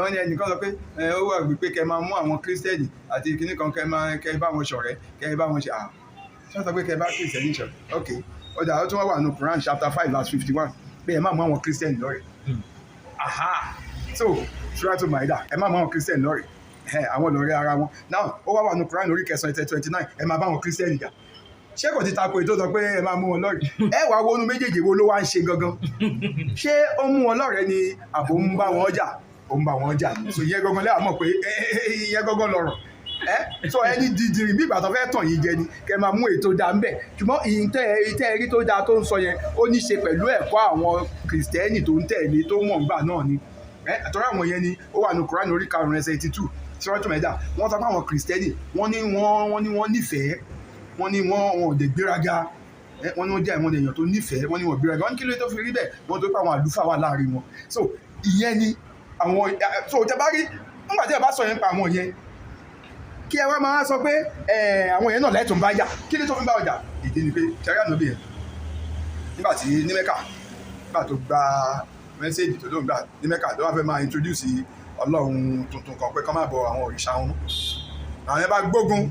ní ẹnìkan sọ pé ó wà wípé kẹ́ máa mú àwọn kírísítẹ́nì àti kinní kan, kẹ́ máa kẹ́ bá wọn ṣọ̀rẹ́, kẹ́ bá wọn ṣe à ṣé wọ́n sọ pé kẹ́ bá kírísítẹ́nì ṣọ̀rẹ́? Ok, ọjà ó tún wá wà ní Quran chapter 5 verse 51 pé ẹ má mú àwọn kírísítẹ́nì lọ́rẹ̀. Aha, so Suratu Maida, ẹ má mú àwọn kírísítẹ́nì lọ́rẹ̀, ẹ àwọn lọ́rẹ́ ara wọn. Now ó wá wà ní Quran orí kẹsàn-án ẹsẹ̀ 29, ẹ máa bá àwọn kírísítẹ́nì jà. Ṣé kò ti tako ètò sọ pé ẹ máa mú wọn lọ́rẹ̀? Ẹ wàá wọnú méjèèjì, wo ló wá ń ṣe gangan? Ṣé ó mú wọn lọ́rẹ̀ ni àbò ń bá wọn jà? Ó ń bá wọn jà. So ìyẹn gangan lẹ́wà mọ̀ pé ìyẹn gangan lọ̀rọ̀ ẹ sọ. Ẹni dìdìrì bí ìgbà tó fẹ́ tàn yín jẹ ni kẹ máa mú ètò dáa ń bẹ̀. Ṣùgbọ́n ìtẹ́ rí tó dáa tó ń sọ yẹn, ó ní ṣe pẹ̀lú ẹ̀kọ́ àwọn kìrìsìtẹ́nì tó ń tẹ̀lé tó mọ̀ ńgbà náà ni. Ẹ àtọ́rọ́ àwọn yẹn ni ó wà ní Kùránì orí 5 ẹsẹ̀ 82, Suratu Maida. Wọ́n sọ pé àwọn kìrìsìtẹ́nì, wọ́n ní wọ́n nífẹ̀ẹ́, wọ́n ní wọ́n ò dẹ̀ gbéraga. Wọ́n ní wọ́n jẹ́ àwọn èèyàn tó nífẹ̀ẹ́, wọ́n ní wọ́n gbéraga. Wọ́n ní kí ló tó fi rí bẹ́ẹ̀? Wọ́n tó pé àwọn àlùfáà wà láàrin wọn. So ìyẹn ni àwọn. So tẹ bá rí nígbà tí ẹ bá sọ yẹn pa àwọn yẹn, kí ẹ wá máa sọ pé àwọn yẹn náà lẹ́tùn bá yà, kí ló tó fi bá ọjà? Ìdí ni pé sẹ́rí ànábì yẹn, nígbà tí ní Mẹ́kà, nígbà tó gba message tó lóun gbà ní Mẹ́kà, tó wá fẹ́ máa introduce ọlọ́run tuntun kan pé kọ́ máa bọ àwọn òrìṣà wọn, àwọn yẹn bá gbógun.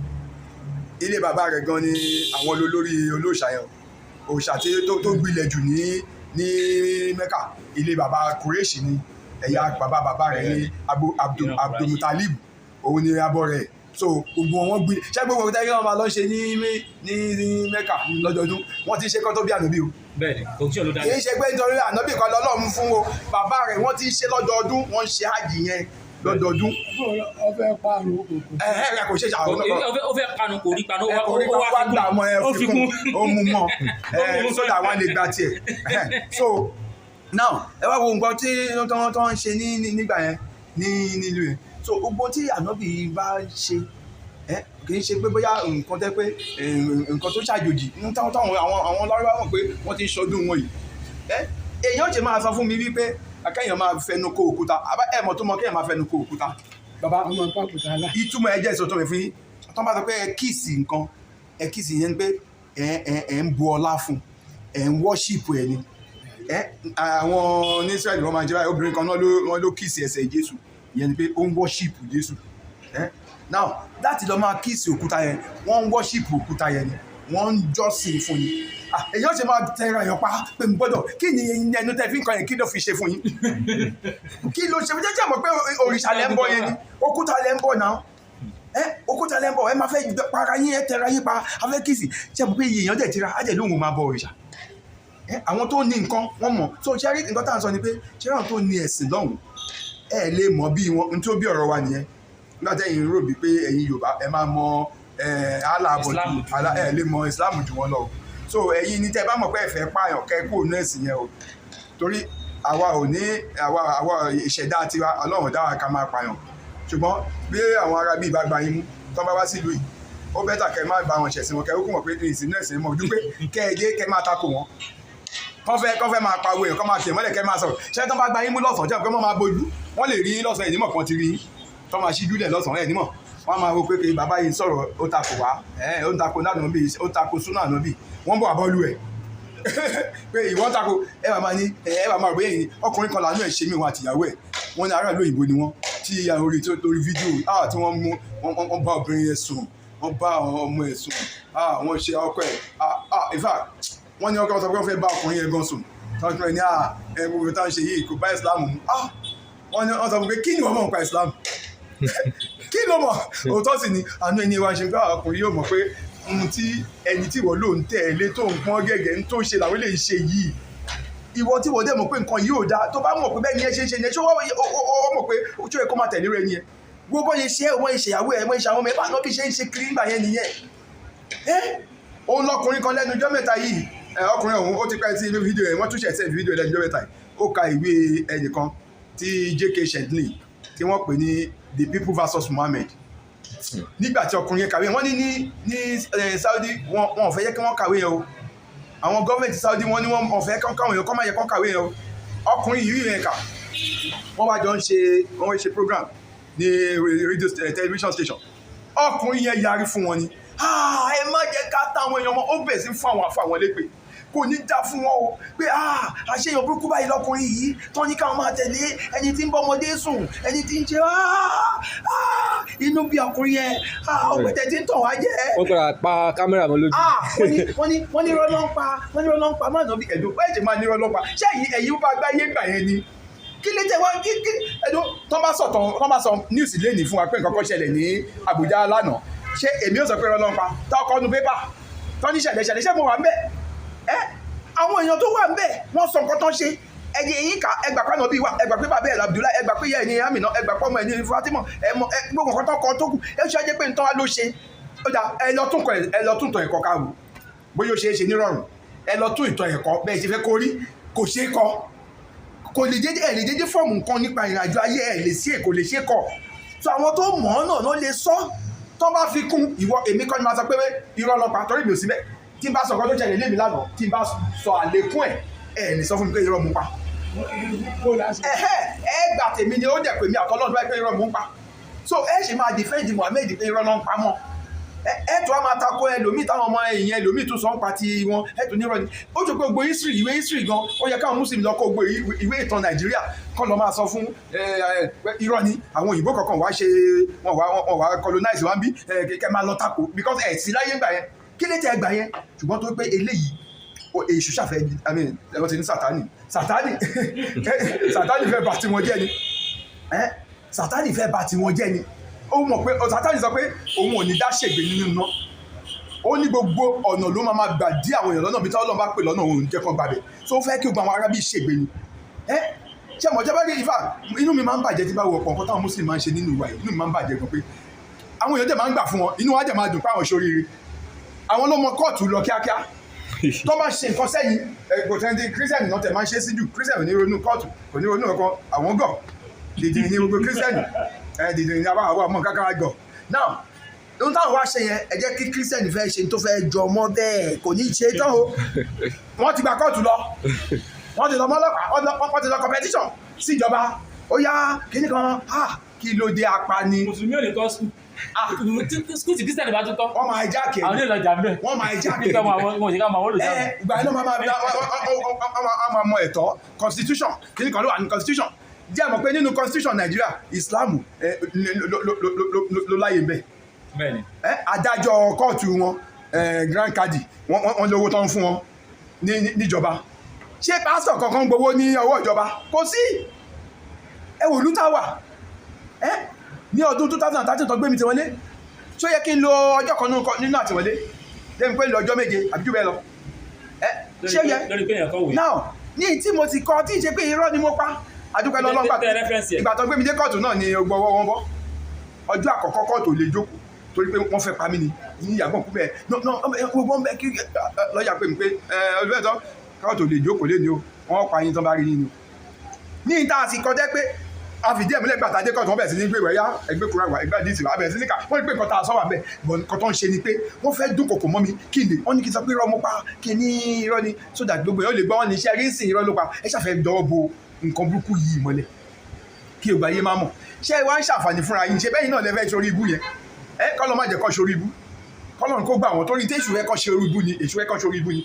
Ilé bàbá rẹ̀ gan ni àwọn olórí olóòṣà yẹn o. Òòṣà tí tó gbilẹ̀ jù ní Mẹ́kà, ilé bàbá Kùrẹ́ṣì ni. Ẹ̀yà bàbá bàbá rẹ̀ ní Abdulmutalib, òun ni abọ́ rẹ̀. So gbogbo wọn gbilẹ̀. Ṣé gbogbo ọ̀tá yìí wọn máa lọ ṣe ní Mẹ́kà lọ́dọọdún, wọ́n ti ṣe kọ́ tó bí ànábì o. Bẹ́ẹ̀ni, kò sí ọ̀lú Kì dání. í ṣe pé nítorí ànábì kan lọ́lọ́run fún o. Bàbá rẹ̀, wọ́n ti ń ṣe lọ́dọọdún, wọ́n ń ṣe hájì yẹn lọ́dọọdún. Ọfẹ parun òkú. Ẹ ẹ kò ṣe ṣàwọn náà. Ó fẹ́ panu, kò rí panu. Ẹ kò rí ó wá wá gbà mọ́ ẹ ó fi kún, ó mú mọ́ ẹ sódà wọn lè gba tiẹ̀. So now ẹ wá wo nǹkan tí tó ń ṣe nígbà yẹn ní nílùú yẹn. So gbogbo tí ànábì bá ṣe, ẹ kì í ṣe pé bóyá nǹkan tẹ́ pé nǹkan tó ṣàjòjì ń táwọn táwọn àwọn lárúbáwá mọ̀ pé wọ́n ti ń ṣọdún wọn yìí. Ẹ èèyàn ṣe máa sọ fún mi wípé akẹ́yàn máa fẹnu kó òkúta. Ẹ mọ̀ tó mọ kéèyàn máa fẹnu kó òkúta, bàbá? Ọmọ pàkúta lá. Ìtumọ̀ ẹ jẹ́ ìsọ̀tọ̀ rẹ̀ fún yín. Tó bá sọ pé ẹ kiss nǹkan, ẹ kiss yẹn ni pé ẹ ń bu ọlá fún, ẹ ń worship ẹ ni. Ẹ àwọn ní Israẹli, wọ́n máa ń jẹ́ báyìí. Obìnrin kan náà ló wọ́n ló kiss ẹsẹ̀ Jésù, ìyẹn ni pé ó ń worship Jésù. Ẹ now láti lọ máa kiss òkúta yẹn, wọ́n ń worship òkúta yẹn ni, wọ́n ń jọ́sìn fún ni. Ah, èyàn ṣe máa tẹra èèyàn pa pé n gbọ́dọ̀. Kí ni ẹnu tẹ fi ń kan yẹn? Kí ló fi ṣe fún yín? Kí ló ṣe fún jẹ́jẹ́? Mọ̀ pé òrìṣà lẹ́ ń bọ yẹn ni, òkúta lẹ́ ń bọ náà. Ẹ òkúta lẹ́ ń bọ, ẹ máa fẹ́ para yín, ẹ tẹra yín pa, a fẹ́ kiss. Ṣe mọ̀ pé iye èèyàn dẹ̀ tira á jẹ́ lóhùn máa bọ òrìṣà? Ẹ àwọn tó ní nǹkan wọ́n mọ̀. So ṣe rí nǹkan tá à ń sọ ni pé ṣé àwọn tó ní ẹ̀sìn lọ́hùn, ẹ lè mọ̀ bí wọn n tó bí ọ̀rọ̀ wa nìyẹn. Nígbà tẹ́yìn rò bí pé ẹ̀yin Yorùbá ẹ máa mọ ẹ Allah bọ̀ Islam jù jù. Allah, ẹ lè mọ Islam jù wọn lọ o. So ẹ̀yin ní tẹ́ bá mọ̀ pé ẹ fẹ́ pààyàn, kẹ́ kúrò ní ẹ̀sìn yẹn o, torí àwa ò ní àwa ìṣẹ̀dá tiwa, Ọlọ́run dá wa ká máa pààyàn. Ṣùgbọ́n bí àwọn ará bíi bá gba yín mú tán, bá wá sílùú yìí, ó better kẹ́ má bá wọn ṣẹ̀sìn wọn, kẹ́ ó kún mọ̀ pé ìsìn náà ẹ̀sìn mọ̀ ojú pé kẹ́ ẹ dé, kẹ́ máa takò wọn, kọ́ fẹ́ máa pariwo èèyàn, kọ́ máa kì í mọ́lẹ̀, kẹ́ máa sọ̀rọ̀. Ṣé tán bá gba yín mú lọ́sàn-án, jẹ́ pé wọ́n máa bójú, wọ́n lè rí yín lọ́sàn-án, ẹ̀ nímọ̀ kan ti rí yín, tọ́ máa ṣíjú lẹ̀ lọ́sàn-án, ẹ̀ nímọ̀. Wọ́n máa wo pé kí bàbá yìí sọ̀rọ̀, ó takò wá, ẹ̀ ó takò lánàá bí ó takò súnà náà bí wọ́n bọ̀ àbọ̀lù ẹ̀ pé ìwọ́n takò. Ẹ bá máa ní ẹ bá máa rò bóyá èyí ọkùnrin kan làánú ẹ̀ ṣe mí, wọn àtìyàwó ẹ̀, wọ́n ní aráàlú òyìnbó ni wọ́n, tí orí torí fídíò tí wọ́n mú wọ́n bá obìnrin yẹn sùn, wọ́n bá àwọn ọmọ ẹ̀ sùn, wọ́n ṣe ọkọ ẹ̀. In fact, wọ́n ní ọkọ sọ pé wọ́n fẹ́ bá ọkùnrin yẹn gan sùn. Tọ́jú ẹ̀ ní ẹ gbogbo táwọn ṣe yìí kò bá Islam mu. Wọ́n ní wọ́n sọ fún pé kí ni wọ́n mọ̀ nípa Islam? Kí ló mọ̀? Òótọ́ sì ni àánú ẹni wa ṣe pé ọkùnrin yóò mọ̀ pé ohun tí ẹni tí ìwọ ló ń tẹ̀ lé tó ń pọ́n gẹ́gẹ́ ń tó ṣe làwọn lè ṣe yìí. Ìwọ tí ìwọ dẹ̀ mọ̀ pé nǹkan yìí ò dáa, tó bá mọ̀ pé bẹ́ẹ̀ ni ẹ ṣe ń ṣe yẹn, ṣé ó mọ̀ pé ojú ẹ̀ kó máa tẹ̀lé rẹ nìyẹn? Wo bọ́ ṣe ṣe é, wọ́n ṣe ìyàwó ẹ̀, wọ́n ṣe àwọn ọmọ ẹ̀, bá náà bí ṣe ń ṣe kiri nígbà yẹn nìyẹn. Ẹ́ òun lọkùnrin kan lẹ́nu ọjọ́ mẹ́ta yìí. Ọkùnrin ọ̀hún, ó ti pẹ́ tí fídíò yẹn, wọ́n tún ṣẹ̀ send fídíò lẹ́nu mẹ́ta yìí. Ó ka ìwé ẹnìkan tí J.K. Chesterton tí wọ́n pè ní The People versus Muhammad. Nígbà tí ọkùnrin yẹn kàwé, wọ́n ní Saudi, wọn ò fẹ́ yẹ kí wọ́n kàwé yẹn o. Àwọn gọ́ọ̀mẹ̀ntì Saudi, wọ́n ní wọ́n ò fẹ́ kán káwọn èèyàn kọ́ máa yẹ kán kàwé yẹn o. Ọkùnrin yìí yẹn kà, wọ́n wá jọ ń ṣe, wọ́n ṣe program ní radio television station. Ọkùnrin yẹn yarí fún wọn ni, "Ah, ẹ má jẹ́ ká táwọn èèyàn mọ́." Ó bẹ̀rẹ̀ sí fún àwọn àfọ àwọn lépè, kò ní dá fún wọn o, pé ah, àṣeyàn burúkú báyìí lọkùnrin yìí tán ní káwọn máa tẹ̀lé, ẹni tí ń bọ́ ọmọdé sùn, ẹni tí ń ṣe, ah ah, inú bí ọkùnrin yẹn, ah, ọ̀pẹ̀tẹ̀ tí ń tàn wá jẹ́. Wọ́n padà pa kámẹ́rà mọ́ lójú. Ah, wọ́n ní irọ́ ló ń pa, wọ́n ní irọ́ ló ń pa. Má nà bí ẹ̀dùn bẹ́ẹ̀ jẹ́ máa ní irọ́ ló ń pa. Ṣé ẹ̀yin bá gbáyé gbà yẹn ni? Kí ló jẹ́ wọ́n kí ẹ̀dùn tó bá sọ̀tàn, tó bá sọ news lẹ́nìí fún wa pé nǹkan kan ṣẹlẹ̀ ní Àbújá lánàá, ṣé èmi ò sọ pé irọ́ ló ń pa? Tá ọkọ̀ nu pépà tó ní ṣẹlẹ̀ ṣẹlẹ̀, ṣé mo wà ń bẹ̀? Ẹ́ àwọn èèyàn tó wà ń bẹ̀, wọ́n sọ nǹkan tó ń ṣe. Ẹyẹ yín kà, ẹgbà pàánà bíi wa, ẹgbà pé bàbá ẹ̀ Abdullahi, ẹgbà pé ìyá ẹ̀ ní Amina, ẹgbà pé ọmọ ẹ̀ ní Fatima, ẹ mọ ẹ gbogbo nǹkan tó kọ tó kù. Ẹ ṣe ajẹ́ pé nǹkan wa ló ṣe. Ó dà, ẹ lọ tún kọ, ẹ lọ tún tàn ẹ̀kọ́ ká wò bóyá ó ṣe é ṣe nírọ̀rùn. Ẹ lọ tún ìtàn ẹ̀kọ́ bẹ́ẹ̀ ṣe fẹ́ kó rí, kò ṣe é kọ, kò lè dédé. Ẹ lè dédé form nǹkan nípa ìrìnàjò ayé ẹ lè sí, kò lè ṣe kọ. So àwọn tó mọ̀ ọ́ náà ló lè sọ tó bá fi kún. Ìwọ, èmi kọ́ ni máa sọ pé irọ́ ló pa, torí mi ò síbẹ̀. Tí n bá sọ nǹkan tó ṣẹlẹ̀ lémi lánàá, tí n bá sọ àlékún ẹ̀, ẹ̀ lè sọ fún mi pé irọ́ mo pa. Kó lásìkò. Ẹ̀hẹ́, ẹ gbà tèmi ni ó dẹ̀ pè mí àtọ́lọ́dún báyìí pé irọ́ mo ń pa. So ẹ ṣe máa defend Muhammed pé irọ́ ló ń pa mọ́. Ẹ tún á máa takò ẹlòmíì, táwọn ọmọ ẹ̀yìn ẹlòmíì tún sọ ń pa ti wọn, ẹ tún nírọ́ ni. Ó jọ pé gbogbo history, ìwé history gan, ó yẹ káwọn Muslim lọ kó gbogbo ìwé ìtàn Nàìjíríà kọ́ lọ máa sọ fún ẹ, ẹ, irọ́ ni àwọn òyìnbó kankan wá ṣe, wọn wá colonize wa ń bí. Ẹ kẹ máa lọ takò because ẹ sí láyé gbà yẹn. Kí lè tẹ ẹ gbà yẹn? Ṣùgbọ́n tó pé eléyìí èṣù ṣàfẹ́, I mean, ẹ̀rọ ti ní Sátánì, Sátánì, Sátánì fẹ́ bà tiwọn jẹ́ ni. Ẹ́ Sátánì fẹ́ bà tiwọn jẹ́ ni. Ó mọ̀ pé Sátánì sọ pé òun ò ní dá ṣègbè nínú iná. Ó ní gbogbo ọ̀nà ló máa gbà dí àwọn èèyàn lọ́nà bí tí Ọlọ́run bá pè lọ́nà, òun ò ní jẹ́ kán gbàbẹ̀. So ó fẹ́ kí gbogbo àwọn arábí ṣègbè ni. Ẹ́ ṣé mọ̀ jẹ́ bá rí ifá, inú mi máa ń bàjẹ́ tí bá wo ọ̀pọ̀ nǹkan táwọn Muslim máa ń ṣe nínú ìwà yìí. Inú mi máa ń bàjẹ́ gan pé àwọn èèyàn dẹ̀ máa ń gbà fún wọn, inú wa dẹ̀ máa dùn pé àwọn ṣoríire. Àwọn ló mọ kóòtù lọ kíákíá tó bá ṣe nǹkan sẹ́yìn. Ẹ kò tẹ́ni Christian náà tẹ̀ máa ń ṣe sí jù. Christian ò ní ronú kóòtù, kò ní ronú kankan. Àwọn gọ̀ dìdìrín ní gbogbo Christian. Ẹ dìdìrín ní àwọn ọmọ kankan gọ̀. Now, ohun táwọn wá ṣe yẹn, ẹ jẹ́ kí Christian fẹ́ ṣe tó fẹ́ jọ mọ́ bẹ́ẹ̀, kò ní í ṣe tán o. Wọ́n ti gba kóòtù lọ, wọ́n ti lọ mọ́lọ́pàá, wọ́n ti lọ competition síjọba. Ó yá, kíní kan, ah, kí ló dé apani? Mùsùlùmí ò ní kọ́ school tí Christian bá tún kọ́, Wọ́n máa hijack ẹ̀. Àwọn onílò ọjà ń bẹ̀. Wọ́n máa hijack ẹ̀. Nígbà wọn àwọn wọn ò sí ká máa wọ́n lò Ẹ jáde. ìgbà yẹn náà máa mọ ẹ̀tọ́ constitution, kíní kan ló wà ní constitution. Jẹ́ mọ̀ pé nínú constitution Nàìjíríà, Islam ló láyè ń bẹ̀. Bẹ́ẹ̀ni. Ẹ adájọ́ kóòtù wọn, grand kadi, wọ́n lówó tó ń fún wọn níjọba. Ṣé pásítọ̀ kankan gbowó ní ọwọ́ ìjọba? Kò sí. Ẹ wò lútà wà ẹ ní ọdún 2013 tó gbé mi tiwọlé, ṣó yẹ kí n lo ọjọ́ kan nínú àtìwọlé débi pé lo ọjọ́ 7 àbí jù bẹ́ẹ̀ lọ? Ẹ ṣé yẹ Lórí pé èèyàn kọ̀wé. Now, ní tí mo ti kọ tí ì ṣe pé irọ́ ni mo pa, àdúpẹ́ lọ́lọ́gbà. Tẹ reference ẹ̀. Ìgbà tó gbé mi dé kóòtù náà ni gbọ́ ọwọ́ wọn bọ́. Ọjọ́ àkọ́kọ́, kóòtù ò lè jókòó torí pé wọ́n fẹ́ pa mí ni ní ìyàgbọ́n kú bẹ́ẹ̀. No, no, gbogbo ń bẹ kí lọ́ọ̀yà pè mí pé olùfẹ́tọ́, kóòtù ò lè jókòó lé ní o, wọ́n pa yín tán bá rí yín ni o. Ní ìta àti kọjá pé a fìdí ẹ̀ múlẹ̀, gbàtà dé kóòtù, wọ́n bẹ̀rẹ̀ sí ní gbé ìwé yá, ẹgbẹ́ kura wà, ẹgbẹ́ àdìsí wà, bẹ̀rẹ̀ sí ní kà. Wọ́n ní pé nǹkan tá a sọ wà bẹ́ẹ̀ bọ̀. Nǹkan tó ń ṣe ni pé wọ́n fẹ́ dúnkòkò mọ́ mi kí n lè, wọ́n ní kí n sọ pé irọ́ mo pa, kí n ní irọ́ ni, so that gbogbo èèyàn lè gbọ́ wọn ní iṣẹ́ rí sìn irọ́ ló pa. Ẹ ṣàfẹ́ dọwọ́ bo nǹkan burúkú yìí mọ́lẹ̀ kí ògbà yé má mọ̀. Ṣé ẹ wá ń ṣàǹfààní fúnra yín? Ṣe bẹ́yìn náà lẹ́fẹ̀ẹ́ sórí ibú yẹn? Ẹ kọ́ lọ́ má jẹ́ kọ́ sórí ibú, kọ́ lọ́run kó gbà wọ́n, torí tí èṣù ẹ kọ́ ṣe orí ibú ni, èṣù ẹ kọ́ sórí ibú ni.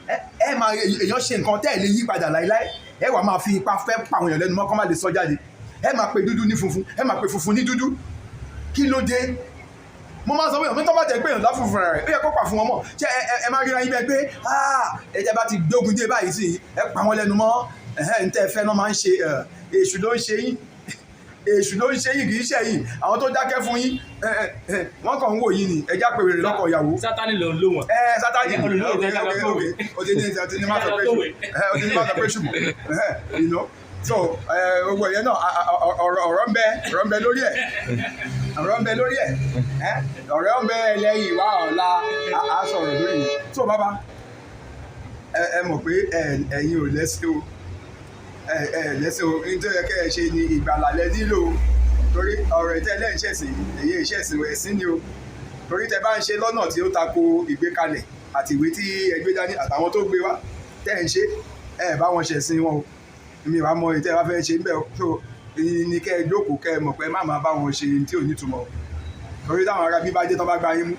Ẹ máa èèyàn ṣe nǹkan tẹ́ ẹ lè yí padà láéláé, ẹ wà máa fi ipa fẹ́ pa àwọn èèyàn lẹ́nu mọ́ kọ́ má lè sọ jáde. Ẹ máa pe dúdú ní funfun, ẹ máa pe funfun ní dúdú. Kí ló dé? Mo máa ń sọ fún yàn pé tó bá tẹ̀ pé èèyàn láfún fúnra rẹ̀, ó yẹ kó pa fún wọn mọ̀. Ṣé ẹ máa ríra yín bẹ́ẹ̀ pé ẹ jẹ́ bá ti gbógun dé báyìí sí, ẹ pa wọn lẹ́nu mọ́, ẹ̀hẹ́ ń tẹ́ ẹ fẹ́ náà máa ń ṣe. Èṣù ló ń ṣe yín, èṣù ló ń ṣe yín, kì í ṣe yín. Àwọn tó dákẹ́ fún yín, wọ́n kàn ń wò yín ni. Ẹ já pé wèrè lọ́kọ̀ ìyàwó. Sátánì ló ń lò wọ́n. Ẹ Sátánì. Olùlọ́ Ok. ìjẹ́ ká lọ Ok. kọ̀wé. Ok, o ti ní má sọ pé ṣù ẹ, o ti ní má sọ pé ṣùgbọ́n so gbogbo ìyẹn náà, ọ̀rọ̀ ń bẹ, ọ̀rọ̀ ń bẹ lórí ẹ̀, ọ̀rọ̀ ń bẹ lórí ẹ̀, ọ̀rọ̀ ń bẹ lẹ́yìn ìwà ọ̀la. A sọ̀rọ̀ lórí yẹn. So bàbá Ẹ mọ̀ pé ẹ̀yin ò lẹ́sìn o, ẹ lẹ́sìn o. Nítorí ẹ kẹ́ ẹ ṣe ni ìgbàlà lẹ nílò o, torí ọ̀rọ̀ ìtẹ́lẹ̀ ń ṣẹ̀sìn, èyí ìṣẹ̀sìn ẹ̀sìn ni o. Torí tẹ bá ń ṣe lọ́nà tí ó tako ìgbékalẹ̀ àti ìwé tí ẹ gbé dání àtàwọn tó gbé wá tẹ́ ń ṣe, ẹ bá wọn ṣẹ̀sìn wọn o. Mi wàá mọ ìtẹ́ bá fẹ́ ṣe ń bẹ̀ o. So ní kẹ́ ẹ jókòó, kẹ́ ẹ mọ̀ pé má máa bá wọn ṣe tí ò nítumọ̀ o, torí táwọn ará bí bá dé, tán bá gbá yín mú,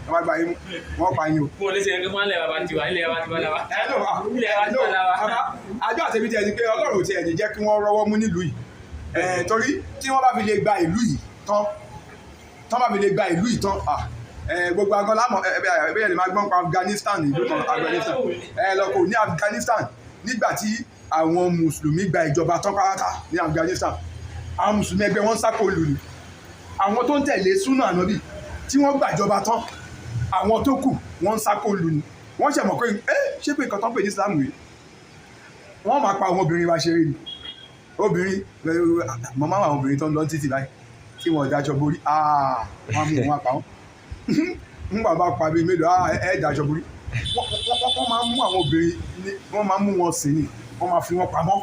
tán bá gbá yín mú, wọ́n pa yín o. Fún olóṣèlú ẹgbẹ́ wọn lẹ̀ bàbá tiwa, ilẹ̀ bàbá tiwa làwà. Ẹ ló wà. Ilẹ̀ wa ló tiwa làwà. Bàbá àjọ àtẹ̀mí tiẹ̀ ni pé Ọlọ́run tiẹ̀ ní jẹ́ kí wọ́n rọ́wọ́ mú nílùú yìí. Torí tí wọ́n bá fi lè gba ìlú yìí tán, tán bá fi lè gba ìlú yìí tán, gbogbo agan lámọ̀. Ẹ ẹ bẹ́ẹ̀ lè máa gbọ́n pa Afghanistan, ìlú kan Afghanistan. Ẹ lọ kò ní Afghanistan, nígbà tí àwọn mùsùlùmí gba ìjọba tán pátá ní Afghanistan, àwọn mùsùlùmí ẹgbẹ́ wọn sáko lù ní. Àwọn tó ń tẹ̀lé súnà ànábì tí wọ́n gbàjọba tán, àwọn tó kù wọ́n ń sáko lù ní. Wọ́n ṣe mọ̀ pé ẹ ṣé pé nǹkan tó ń pè ní Islam rèé. Wọ́n máa pa àwọn obìnrin wa ṣeré ni. Obìnrin mọ máa wà, àwọn obìnrin tó ń lọ títì báyìí tí wọn ò dájọ borí, wọ́n á mú wọn pa wọ́n. Ńgbà bá pa bíi mélòó, ẹ dájọ borí. Wọ́n máa ń mú àwọn obìnrin wọ́n máa ń mú wọn sìn ni, wọ́n máa fi wọn pamọ́.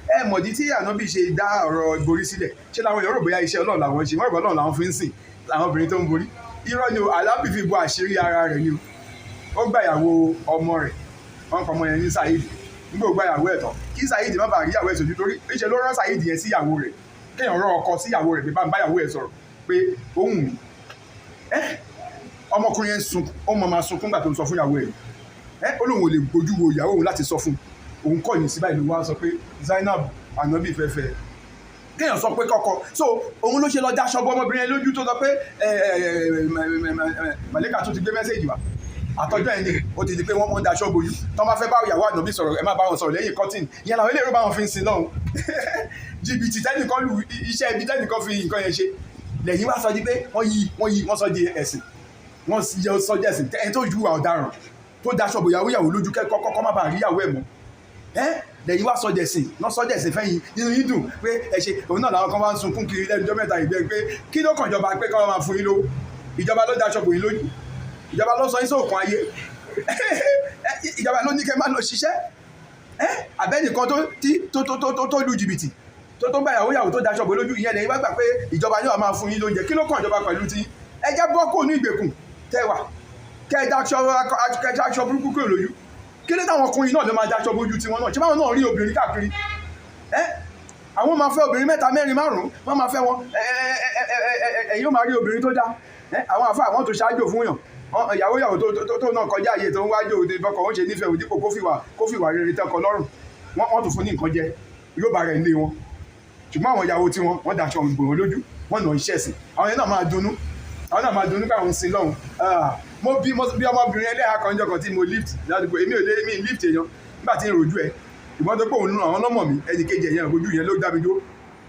Ẹ mọ̀dí tí ànábì ṣe dá ọ̀rọ̀ borí sílẹ̀, ṣé làwọn èèyàn rò bóyá iṣẹ́ Ọlọ́run làwọn ṣe? Wọ́n rò bóyá Ọlọ́run làwọn fi ń sìn, làwọn obìnrin tó ń borí. Irọ́ ni o. Ànábì fi bo àṣírí ara rẹ̀ ni o. Ó gbà ìyàwó ọmọ rẹ̀, wọ́n kọ́ ọmọ yẹn ní Saheed. Nígbà ó gbà ìyàwó ẹ̀ tán, kí Saheed má bàa rí ìyàwó ẹ̀ sójú, torí ìṣe ló rán Saheed yẹn sí ìyàwó rẹ̀. Kéèyàn rán ọkọ sí ìyàwó rẹ̀ pé bá ń bá ìyàwó ẹ̀ sọ̀rọ̀ pé ó wù mí. Ẹ́ ọmọkùnrin yẹn sun, ó mọ máa sunkún gbà tó ń sọ fún ìyàwó ẹ̀. Ẹ́ ó lóun ò lè gbójú wo ìyàwó òun láti sọ fún un. Òun kọ́ yìí sí báyìí ló wá sọ pé Zainab, ànábì fẹ́fẹ́. Kéèyàn sọ pé kọ́kọ́ so òun ló ṣe lọ dáṣọ bọ́ ọmọbìnrin yẹn lójú, tó sọ pé ẹ ẹ ẹ màlẹ́kà tó ti gbé message wá. Àtọ́jọ́ ẹ̀ ni ó ti di pé wọ́n mọ̀ ń daṣọ bojú. Tó máa fẹ́ bá ìyàwó ànábì sọ̀rọ̀, ẹ má bá wọn sọ̀rọ̀ lẹ́yìn curtain. Ìyẹn làwọn eléèrò bá wọn fi ń sin lọ́hùn. Jìbìtì tẹ́nìkan lu iṣẹ́ ibi tẹ́nìkan fi nǹkan yẹn ṣe lẹ́yìn wá sọ di pé wọ́n yí wọ́n sọ di ẹ̀sìn, wọ́n yẹ sọ di ẹ̀sìn. Ẹni tó ju ọ̀daràn tó daṣọ bò ìyàwó ìyàwó lójú kẹ́kọ́ kọ́kọ́ má bàa rí ìyàwó ẹ̀ mọ́ ẹ́, lẹ́yìn wá sọ dẹ̀sìn lọ́ sọ dẹ̀sìn fẹ́yìn. Nínú yín dùn pé ẹ ṣe òun náà. Làwọn kan wá ń sunkún kiri lẹ́nu ọjọ́ mẹ́ta ìgbẹ́ pé kí ló kàn jọba pé káwọn máa fún yín lówó? Ìjọba ló daṣọ bò yín lójú, ìjọba ló sọ yín sóòkun ayé, ìjọba ló ní kẹ́ máa lọ ṣiṣẹ́. Abẹ́nìkan tó tí tó tó tó tó tó lu jìbìtì, tó gbà yàwó yàwó, tó daṣọ bò lójú, ìyẹn lẹ́yìn wá gbà pé ìjọba yóò máa fún yín lóúnjẹ. Kí ló kàn ìjọba pẹ̀lú ti ẹ jẹ́ bọ́ kó ní ìgbèkùn tẹ́wà, kẹ́ ẹ daṣọ, kẹ́ ẹ daṣọ burúkú kúrò lójú? Kí ló táwọn ọkùnrin náà ló máa daṣọ bójú tiwọn náà? Ṣé báwọn náà rí obìnrin káàkiri? Ẹ àwọn máa fẹ́ obìnrin mẹ́ta, mẹ́rin, márùn-ún, wọ́n máa fẹ́ wọn. Ẹ ẹ ẹ ẹ ẹ̀yin ó máa rí obìnrin tó dáa. Ẹ àwọn àfa àwọn tó ṣáájú fún yàn, ìyàwó ìyàwó tó náà kọjá àyè tó ń wájú òde bọkọ̀ ó ṣe nífẹ̀ẹ́ òdìpọ̀, kó fìwà rere tẹ́kọ̀ lọ́rùn, wọ́n tún fún ní nǹkan jẹ, yóò bá rẹ̀ nílé wọn. Ṣùgbọ́n àwọn ìyàwó tí wọ́n daṣọ ìbò wọn lójú, wọ́n nà iṣẹ́ sí. Àwọn yẹn náà máa dunnú, àwọn náà máa dunnú káwọn ń sin lọ́hùn. Mo bí mo bí ọmọbìnrin ẹlẹ́hà kan jọ kan tí mo lift ládùúgbò. Èmi ò lé mi lift èèyàn nígbà tí ń rojú ẹ, ìgbọ́n tó pé òun nù àwọn ọlọ́mọ mi. Ẹnì kejì ẹ̀yẹn ojú yẹn ló dá mi dúró.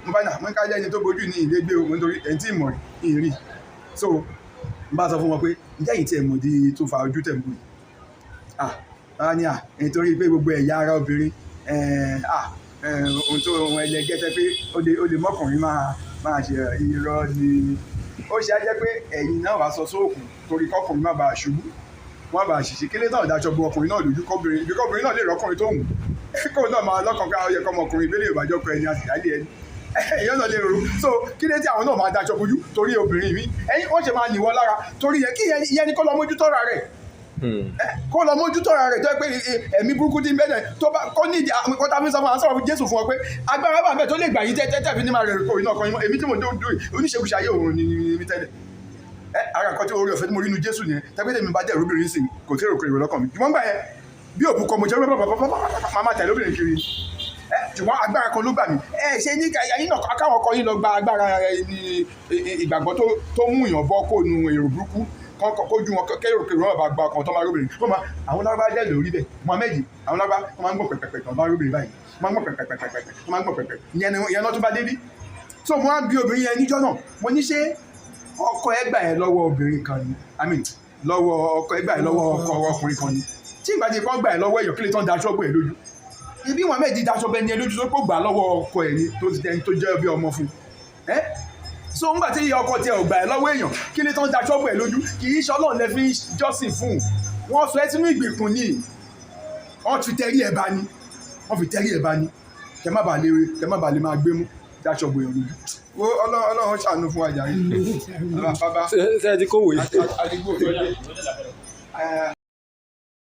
Mo bá nà mo ń ká lẹ́ni tó bojú ní ilé gbé o, nítorí ẹni tí ìmọ̀ rí. So n bá sọ fún wọn pé ǹjẹ́ yìí tiẹ̀ mọ̀ di tó fa ojú tẹ̀ ń bù yìí? Ah, wọ́n á ní à nítorí pé gbogbo ẹ̀yà ara obìnrin, ohun tó ohun ẹlẹgẹ́ tẹ́ pé ó lè mọ́kùnrin máa ṣe. Irọ́ ni. Ó ṣe á jẹ́ pé ẹ̀yin náà wàá sọ sóòkùn torí kọkùnrin má bàa ṣubú, wọ́n bàa ṣìṣe. Kílé náà daṣọ bo ọkùnrin náà lójú, kọbìnrin bí kọbìnrin náà lè rọ́kùnrin tó wù, kóun náà máa lọ́kàn pé ó yẹ kọ́mọkùnrin ìbílẹ̀ ìbàjọ́ kọ ẹni àtìyálé ẹni èèyàn náà lè rò. So kí ló tí àwọn náà máa daṣọ bojú torí obìnrin mi? Ẹ̀yin wọ́n ṣe máa nìwọ lára torí yẹn. Kí ìyẹn ni kó lọ mójútó ra rẹ̀, kó lọ mójútó ra rẹ̀, tó yẹ pé ẹ̀mí burúkú tí ń bẹ́ẹ̀ tó bá kó ní ìdí àwọn tá a fi ń sọ fún àwọn sọ̀rọ̀ fún Jésù fún ọ pé agbára wà bẹ́ẹ̀ tó lè gbà yín tẹ́tẹ́ fi ní máa rẹ̀ kó iná kan yín mọ́. Èmi tí mo dó dó oníṣègùn ṣayé òun ni mi tẹ́lẹ̀. Ẹ ara nǹkan tí orí ọ̀fẹ́ tí mo rí inú Jésù nìyẹn. Tẹ́gbẹ́ tèmi bá dẹ̀ obìnrin sìn, kò tí èrò kèrò lọ́kàn mi. Ṣùgbọ́n gbà yẹn, bí òbú kọ mo jẹ́ máa máa tẹ̀lé obìnrin kiri. Ẹ ṣùgbọ́n agbára kan ló gbà mí. Ẹ ṣe ní ẹ̀yin náà káwọn ọkọ yín lọ gba agbára ìgbàgbọ́ tó mú yàn bọ́ kó nu èrò burúkú kójú wọn, kérò kèrò wọn bá gba ọkàn tó máa róbìnrin. Wọ́n máa àwọn lárúbá jẹ́ lórí bẹ́ẹ̀. Mohammed, àwọn lárúbá wọ́n máa ń gbọ̀n pẹ̀pẹ̀pẹ̀ tó máa róbìnrin báyìí, wọ́n máa ń gbọ̀n pẹ̀pẹ̀pẹ̀pẹ̀, wọ́n máa ń gbọ̀n pẹ̀pẹ̀. Ìyẹn ni ìyẹn náà tó bá débí. So mo wá bí obìnrin yẹn níjọ́ náà, mo ní ṣé ọkọ ẹ gbà ẹ lọ́wọ́ obìnrin kan ni, I mean, lọ́wọ́ ọkọ ẹ gbà ẹ lọ́wọ́ ọkọ ọkùnrin kan ni? Tí ìgbà tí kò gbà ẹ lọ́wọ́ èèyàn, kí lè tán daṣọ́ bò ẹ lójú? Ibi Mohammed daṣọ bẹ ní ẹ lójú tó kó gbà lọ́wọ́ ọkọ ẹ ni, tó ti tẹni tó jẹ́ bí ọmọ fún ẹ. So ńgbà tí ọkọ tiẹ̀ ò gbà ẹ lọ́wọ́ èèyàn, kí lè tán daṣọ́ bò ẹ lójú? Kì í ṣe Ọlọ́run lẹ fi ń jọ́sìn fún un. Wọ́n sọ ẹ́ sínú ìgbèkùn ni. Wọ́n fi tẹ́rí ẹ̀ bá ní, wọ́n fi tẹ́rí ẹ̀ bá ní, kẹ má bàa lè máa gbé mú dáṣọ bòyàn lójú. Wo, Ọlọ́run ṣàánú fún wa jàre. Bàbá Ṣé ẹ ti kówèé? àdìgbò tó dé.